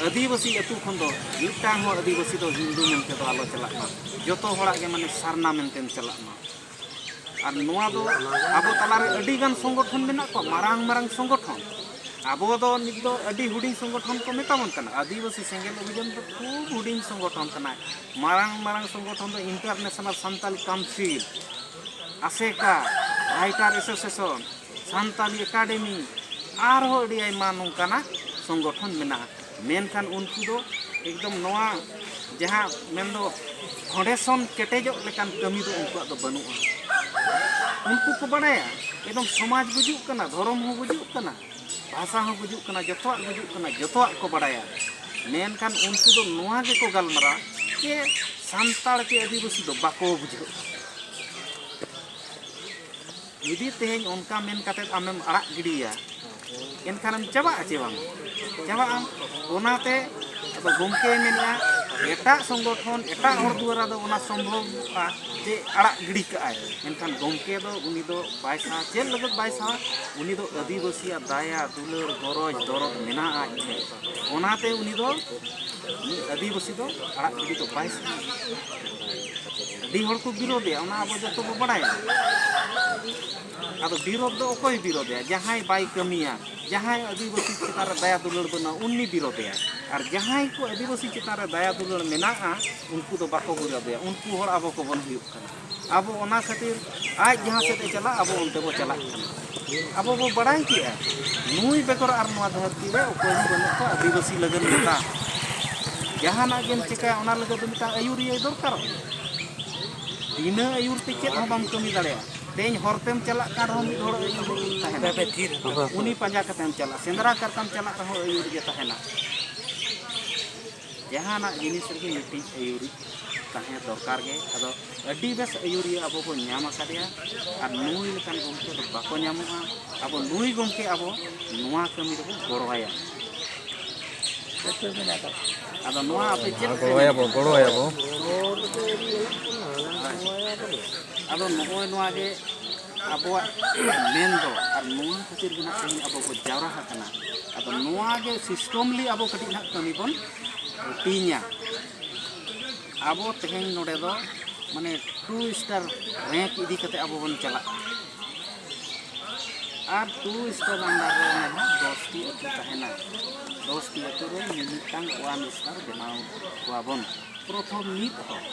ᱟᱹᱫᱤᱵᱟᱹᱥᱤ ᱟᱹᱛᱩ ᱠᱷᱚᱱ ᱫᱚ ᱢᱤᱫᱴᱟᱝ ᱦᱚᱸ ᱟᱹᱫᱤᱵᱟᱹᱥᱤ ᱫᱚ ᱦᱤᱱᱫᱩ ᱢᱮᱱᱛᱮ ᱫᱚ ᱟᱞᱚ ᱪᱟᱞᱟᱜ ᱢᱟ, ᱡᱚᱛᱚ ᱦᱚᱲᱟᱜ ᱜᱮ ᱢᱟᱱᱮ ᱥᱟᱨᱱᱟ ᱢᱮᱱᱛᱮᱢ ᱪᱟᱞᱟᱜ ᱢᱟ᱾ ᱟᱨ ᱱᱚᱣᱟ ᱫᱚ ᱟᱵᱚ ᱛᱟᱞᱟᱨᱮ ᱟᱹᱰᱤ ᱜᱟᱱ ᱥᱚᱝᱜᱚᱴᱷᱚᱱ ᱢᱮᱱᱟᱜ ᱠᱚᱣᱟ, ᱢᱟᱨᱟᱝ ᱢᱟᱨᱟᱝ ᱥᱚᱝᱜᱚᱴᱷᱚᱱ᱾ ᱟᱵᱚ ᱫᱚ ᱱᱤᱛ ᱫᱚ ᱟᱹᱰᱤ ᱦᱩᱰᱤᱧ ᱥᱚᱝᱜᱚᱴᱷᱚᱱ ᱠᱚ ᱢᱮᱛᱟ ᱵᱚᱱ ᱠᱟᱱᱟ᱾ ᱟᱹᱫᱤᱵᱟᱹᱥᱤ ᱥᱮᱸᱜᱮᱞ ᱚᱵᱷᱤᱡᱟᱱ ᱫᱚ ᱠᱷᱩᱵ ᱦᱩᱰᱤᱧ ᱥᱚᱝᱜᱚᱴᱷᱚᱱ ᱠᱟᱱᱟ᱾ ᱢᱟᱨᱟᱝ ᱢᱟᱨᱟᱝ ᱥᱚᱝᱜᱚᱴᱷᱚᱱ ᱫᱚ ᱤᱱᱴᱟᱨᱱᱮᱥᱱᱟᱞ ᱥᱟᱱᱛᱟᱞᱤ ᱠᱟᱣᱩᱱᱥᱤᱞ, ᱟᱥᱮᱠᱟ, ᱨᱟᱭᱴᱟᱨ ᱮᱥᱳᱥᱤᱭᱮᱥᱚᱱ, ᱥᱟᱱᱛᱟᱞᱤ ᱮᱠᱟᱰᱮᱢᱤ, ᱟᱨᱦᱚᱸ ᱟᱹᱰᱤ ᱟᱭᱢᱟ ᱱᱚᱝᱠᱟᱱᱟᱜ ᱥᱚᱝᱜᱚᱴᱷᱚᱱ ᱢᱮᱱᱟᱜᱼᱟ᱾ ᱢᱮᱱᱠᱷᱟᱱ ᱩᱱᱠᱩ ᱫᱚ ᱮᱠᱫᱚᱢ ᱱᱚᱣᱟ ᱡᱟᱦᱟᱸ ᱢᱮᱱᱫᱚ ᱯᱷᱟᱣᱩᱱᱰᱮᱥᱚᱱ ᱠᱮᱴᱮᱡᱚᱜ ᱞᱮᱠᱟᱱ ᱠᱟᱹᱢᱤ ᱫᱚ ᱩᱱᱠᱩᱣᱟᱜ ᱫᱚ ᱵᱟᱹᱱᱩᱜᱼᱟ᱾ ᱩᱱᱠᱩ ᱠᱚ ᱵᱟᱲᱟᱭᱟ ᱮᱠᱫᱚᱢ ᱥᱚᱢᱟᱡᱽ ᱜᱩᱡᱩᱜ ᱠᱟᱱᱟ, ᱫᱷᱚᱨᱚᱢ ᱦᱚᱸ ᱜᱩᱡᱩᱜ ᱠᱟᱱᱟ, ᱵᱷᱟᱥᱟ ᱦᱚᱸ ᱜᱩᱡᱩᱜ ᱠᱟᱱᱟ, ᱡᱚᱛᱚᱣᱟᱜ ᱜᱩᱡᱩᱜ ᱠᱟᱱᱟ, ᱡᱚᱛᱚᱣᱟᱜ ᱠᱚ ᱵᱟᱲᱟᱭᱟ᱾ ᱢᱮᱱᱠᱷᱟᱱ ᱩᱱᱠᱩ ᱫᱚ ᱱᱚᱣᱟ ᱜᱮᱠᱚ ᱜᱟᱞᱢᱟᱨᱟᱣᱟ ᱡᱮ ᱥᱟᱱᱛᱟᱲ ᱪᱮ ᱟᱹᱫᱤᱵᱟᱹᱥᱤ ᱫᱚ ᱵᱟᱠᱚ ᱵᱩᱡᱷᱟᱹᱜᱼᱟ᱾ ᱡᱩᱫᱤ ᱛᱮᱦᱮᱧ ᱚᱱᱠᱟ ᱢᱮᱱ ᱠᱟᱛᱮᱫ ᱟᱢᱮᱢ ᱟᱲᱟᱜ ᱜᱤᱰᱤᱭᱟ, ᱮᱱᱠᱷᱟᱱᱮᱢ ᱪᱟᱵᱟᱜᱼᱟ ᱪᱮ ᱵᱟᱝ? ᱪᱟᱵᱟᱜᱼᱟᱢ᱾ ᱚᱱᱟᱛᱮ ᱟᱫᱚ ᱜᱚᱢᱠᱮᱭ ᱢᱮᱱᱮᱫᱼᱟ, ᱮᱴᱟᱜ ᱥᱚᱝᱜᱚᱴᱷᱚᱱ, ᱮᱴᱟᱜ ᱦᱚᱲ ᱫᱩᱣᱟᱨᱟ ᱫᱚ ᱚᱱᱟ ᱥᱚᱢᱵᱷᱚᱵᱚᱜᱼᱟ ᱡᱮ ᱟᱲᱟᱜ ᱜᱤᱰᱤ ᱠᱟᱜᱼᱟᱭ, ᱢᱮᱱᱠᱷᱟᱱ ᱜᱚᱢᱠᱮ ᱫᱚ ᱩᱱᱤ ᱫᱚ ᱵᱟᱭ ᱥᱟᱦᱟ᱾ ᱪᱮᱫ ᱞᱟᱹᱜᱤᱫ ᱵᱟᱭ ᱥᱟᱦᱟ? ᱩᱱᱤ ᱫᱚ ᱟᱹᱫᱤᱵᱟᱹᱥᱤᱭᱟᱜ ᱫᱟᱭᱟ, ᱫᱩᱞᱟᱹᱲ, ᱜᱚᱨᱚᱡᱽ, ᱫᱚᱨᱚᱫ ᱢᱮᱱᱟᱜᱼᱟ ᱟᱡ ᱴᱷᱮᱱ᱾ ᱚᱱᱟᱛᱮ ᱩᱱᱤ ᱫᱚ ᱩᱱᱤ ᱟᱹᱫᱤᱵᱟᱹᱥᱤ ᱫᱚ ᱟᱲᱟᱜ ᱜᱤᱰᱤ ᱫᱚ ᱵᱟᱭ ᱥᱟᱱᱟ᱾ ᱟᱹᱰᱤ ᱦᱚᱲ ᱠᱚ ᱵᱤᱨᱳᱫᱮᱭᱟ, ᱚᱱᱟ ᱟᱵᱚ ᱡᱚᱛᱚ ᱵᱚ ᱵᱟᱲᱟᱭᱟ᱾ ᱟᱫᱚ ᱵᱤᱨᱳᱫ ᱫᱚ ᱚᱠᱚᱭ ᱵᱤᱨᱳᱫᱮᱭᱟ? ᱡᱟᱦᱟᱸᱭ ᱵᱟᱭ ᱠᱟᱹᱢᱤᱭᱟ, ᱡᱟᱦᱟᱸᱭ ᱟᱹᱫᱤᱵᱟᱹᱥᱤ ᱪᱮᱛᱟᱱ ᱨᱮ ᱫᱟᱭᱟ ᱫᱩᱞᱟᱹᱲ ᱵᱟᱹᱱᱩᱜᱼᱟ, ᱩᱱᱤ ᱵᱤᱨᱳᱫᱮᱭᱟ᱾ ᱟᱨ ᱡᱟᱦᱟᱸᱭ ᱠᱚ ᱟᱹᱫᱤᱵᱟᱹᱥᱤ ᱪᱮᱛᱟᱱ ᱨᱮ ᱫᱟᱭᱟ ᱫᱩᱞᱟᱹᱲ ᱢᱮᱱᱟᱜᱼᱟ, ᱩᱱᱠᱩ ᱫᱚ ᱵᱟᱠᱚ ᱵᱤᱨᱳᱫᱮᱭᱟ᱾ ᱩᱱᱠᱩ ᱦᱚᱲ ᱟᱵᱚ ᱠᱚᱵᱚᱱ ᱦᱩᱭᱩᱜ ᱠᱟᱱᱟ᱾ ᱟᱵᱚ ᱚᱱᱟ ᱠᱷᱟᱹᱛᱤᱨ ᱟᱡ ᱡᱟᱦᱟᱸ ᱥᱮᱫ ᱮ ᱪᱟᱞᱟᱜ, ᱟᱵᱚ ᱚᱱᱛᱮ ᱵᱚ ᱪᱟᱞᱟᱜ ᱠᱟᱱᱟ᱾ ᱟᱵᱚ ᱵᱚ ᱵᱟᱲᱟᱭ ᱠᱮᱜᱼᱟ, ᱱᱩᱭ ᱵᱮᱜᱚᱨ ᱟᱨ ᱱᱚᱣᱟ ᱫᱷᱟᱹᱨᱛᱤ ᱨᱮ ᱚᱠᱚᱭ ᱦᱚᱸ ᱵᱟᱹᱱᱩᱜ ᱠᱚᱣᱟ ᱟᱹᱫᱤᱵᱟᱹᱥᱤ ᱞᱟᱹᱜᱤᱫ ᱱᱮᱛᱟ᱾ ᱡᱟᱦᱟᱱᱟᱜ ᱜᱮᱢ ᱪᱤᱠᱟᱹᱭᱟ, ᱚᱱᱟ ᱞᱟᱹᱜᱤᱫ ᱫᱚ ᱢᱤᱫᱴᱟᱝ ᱟᱹᱭᱩᱨᱤᱭᱟᱹ ᱫᱚᱨᱠᱟᱨᱚᱜ ᱜᱮᱭᱟ᱾ ᱵᱤᱱᱟᱹ ᱟᱹᱭᱩᱨ ᱛᱮ ᱪᱮᱫ ᱦᱚᱸ ᱵᱟᱢ ᱠᱟᱹᱢᱤ ᱫᱟᱲᱮᱭᱟᱜᱼᱟ᱾ ᱛᱮᱦᱮᱧ ᱦᱚᱨ ᱛᱮᱢ ᱪᱟᱞᱟᱜ ᱠᱟᱱ ᱨᱮᱦᱚᱸ ᱢᱤᱫ ᱦᱚᱲ ᱟᱹᱭᱩᱨ ᱛᱟᱦᱮᱱᱟ, ᱩᱱᱤ ᱯᱟᱸᱡᱟ ᱠᱟᱛᱮᱢ ᱪᱟᱞᱟᱜᱼᱟ᱾ ᱥᱮᱸᱫᱽᱨᱟ ᱠᱟᱨᱠᱟᱢ ᱪᱟᱞᱟᱜ ᱨᱮᱦᱚᱸ ᱟᱹᱭᱩᱨ ᱜᱮ ᱛᱟᱦᱮᱱᱟ᱾ ᱡᱟᱦᱟᱱᱟᱜ ᱡᱤᱱᱤᱥ ᱨᱮᱜᱮ ᱢᱤᱫᱴᱤᱡ ᱟᱹᱭᱩᱨᱤᱡ ᱛᱟᱦᱮᱸ ᱫᱚᱨᱠᱟᱨ ᱜᱮ᱾ ᱟᱫᱚ ᱟᱹᱰᱤ ᱵᱮᱥ ᱟᱹᱭᱩᱨᱤᱭᱟᱹ ᱟᱵᱚ ᱵᱚᱱ ᱧᱟᱢ ᱟᱠᱟᱫᱮᱭᱟ, ᱟᱨ ᱱᱩᱭ ᱞᱮᱠᱟᱱ ᱜᱚᱢᱠᱮ ᱫᱚ ᱵᱟᱠᱚ ᱧᱟᱢᱚᱜᱼᱟ᱾ ᱟᱵᱚ ᱱᱩᱭ ᱜᱚᱢᱠᱮ ᱟᱵᱚ ᱱᱚᱣᱟ ᱠᱟᱹᱢᱤ ᱨᱮᱵᱚᱱ ᱜᱚᱲᱚᱣᱟᱭᱟ᱾ ᱟᱫᱚ ᱱᱚᱣᱟ ᱟᱯᱮ ᱪᱮᱫ ᱯᱮ ᱜᱚᱲᱚᱭᱟᱵᱚ, ᱢᱮᱱᱟ? ᱜᱚᱲᱚᱭᱟᱵᱚ᱾ ᱟᱫᱚ ᱱᱚᱜᱼᱚᱭ ᱱᱚᱣᱟ ᱜᱮ ᱟᱵᱚᱣᱟᱜ ᱢᱮᱱ ᱫᱚ, ᱟᱨ ᱱᱚᱣᱟ ᱠᱷᱟᱹᱛᱤᱨ ᱜᱮ ᱱᱟᱜ ᱛᱮᱦᱮᱧ ᱟᱵᱚ ᱵᱚ ᱡᱟᱣᱨᱟ ᱟᱠᱟᱱᱟ᱾ ᱟᱫᱚ ᱱᱚᱣᱟ ᱜᱮ systemly ᱟᱵᱚ ᱠᱟᱹᱴᱤᱡ ᱱᱟᱜ ᱠᱟᱹᱢᱤ ᱵᱚᱱ ᱨᱩᱴᱤᱱᱟ᱾ ᱟᱵᱚ ᱛᱮᱦᱮᱧ ᱱᱚᱰᱮ ᱫᱚ ᱢᱟᱱᱮ two star rank ᱤᱫᱤ ᱠᱟᱛᱮ ᱟᱵᱚ ᱵᱚᱱ ᱪᱟᱞᱟᱜᱼᱟ᱾ ᱟᱨ two star under ᱨᱮ ᱚᱱᱟ ᱫᱚᱥ ᱴᱤ ᱟᱹᱛᱩ ᱛᱟᱦᱮᱱᱟ᱾ ᱫᱚᱥ ᱴᱤ ᱟᱹᱛᱩ ᱨᱮ ᱢᱤᱢᱤᱫᱴᱟᱝ one star ᱵᱮᱱᱟᱣ ᱠᱚᱣᱟ ᱵᱚᱱ᱾ ᱯᱨᱚᱛᱷᱚᱢ ᱢᱤᱫ ᱦᱚᱲ᱾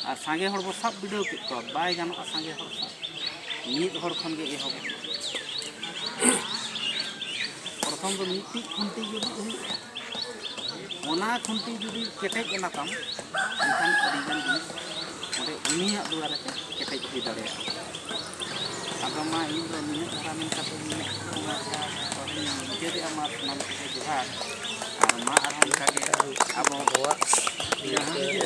ᱟᱨ ᱥᱟᱸᱜᱮ ᱦᱚᱲ ᱵᱚ ᱥᱟᱵ ᱵᱤᱰᱟᱹᱣ ᱠᱮᱫ ᱠᱚᱣᱟ, ᱵᱟᱭ ᱜᱟᱱᱚᱜᱼᱟ ᱥᱟᱸᱜᱮ ᱦᱚᱲ ᱥᱟᱵ᱾ ᱢᱤᱫ ᱦᱚᱲ ᱠᱷᱚᱱ ᱜᱮ ᱮᱦᱚᱵ᱾ ᱯᱨᱚᱛᱷᱚᱢ ᱫᱚ ᱢᱤᱫᱴᱤᱡ ᱠᱷᱩᱱᱴᱤ ᱜᱮ ᱵᱤᱫ ᱦᱩᱭᱩᱜᱼᱟ᱾ ᱚᱱᱟ ᱠᱷᱩᱱᱴᱤ ᱡᱩᱫᱤ ᱠᱮᱴᱮᱡ ᱮᱱᱟ ᱛᱟᱢ, ᱮᱱᱠᱷᱟᱱ ᱟᱹᱰᱤᱜᱟᱱ ᱡᱤᱱᱤᱥ ᱚᱸᱰᱮ ᱩᱱᱤᱭᱟᱜ ᱫᱩᱣᱟᱨᱮ ᱛᱮ ᱠᱮᱴᱮᱡ ᱦᱩᱭ ᱫᱟᱲᱮᱭᱟᱜᱼᱟ᱾ ᱟᱫᱚ ᱢᱟ ᱤᱧ ᱫᱚ ᱱᱤᱱᱟᱹᱜ ᱫᱷᱟᱨᱟ ᱢᱮᱱ ᱠᱟᱛᱮ ᱤᱧ ᱢᱮᱱ ᱦᱚᱪᱚᱭᱮᱫᱼᱟ, ᱢᱟ ᱥᱟᱱᱟᱢ ᱠᱚᱜᱮ ᱡᱚᱦᱟᱨ᱾ ᱟᱨ ᱢᱟ ᱟᱨᱦᱚᱸ ᱚᱱᱠᱟ ᱜᱮ ᱟᱵᱚ ᱡᱟᱦᱟᱸ ᱜᱮ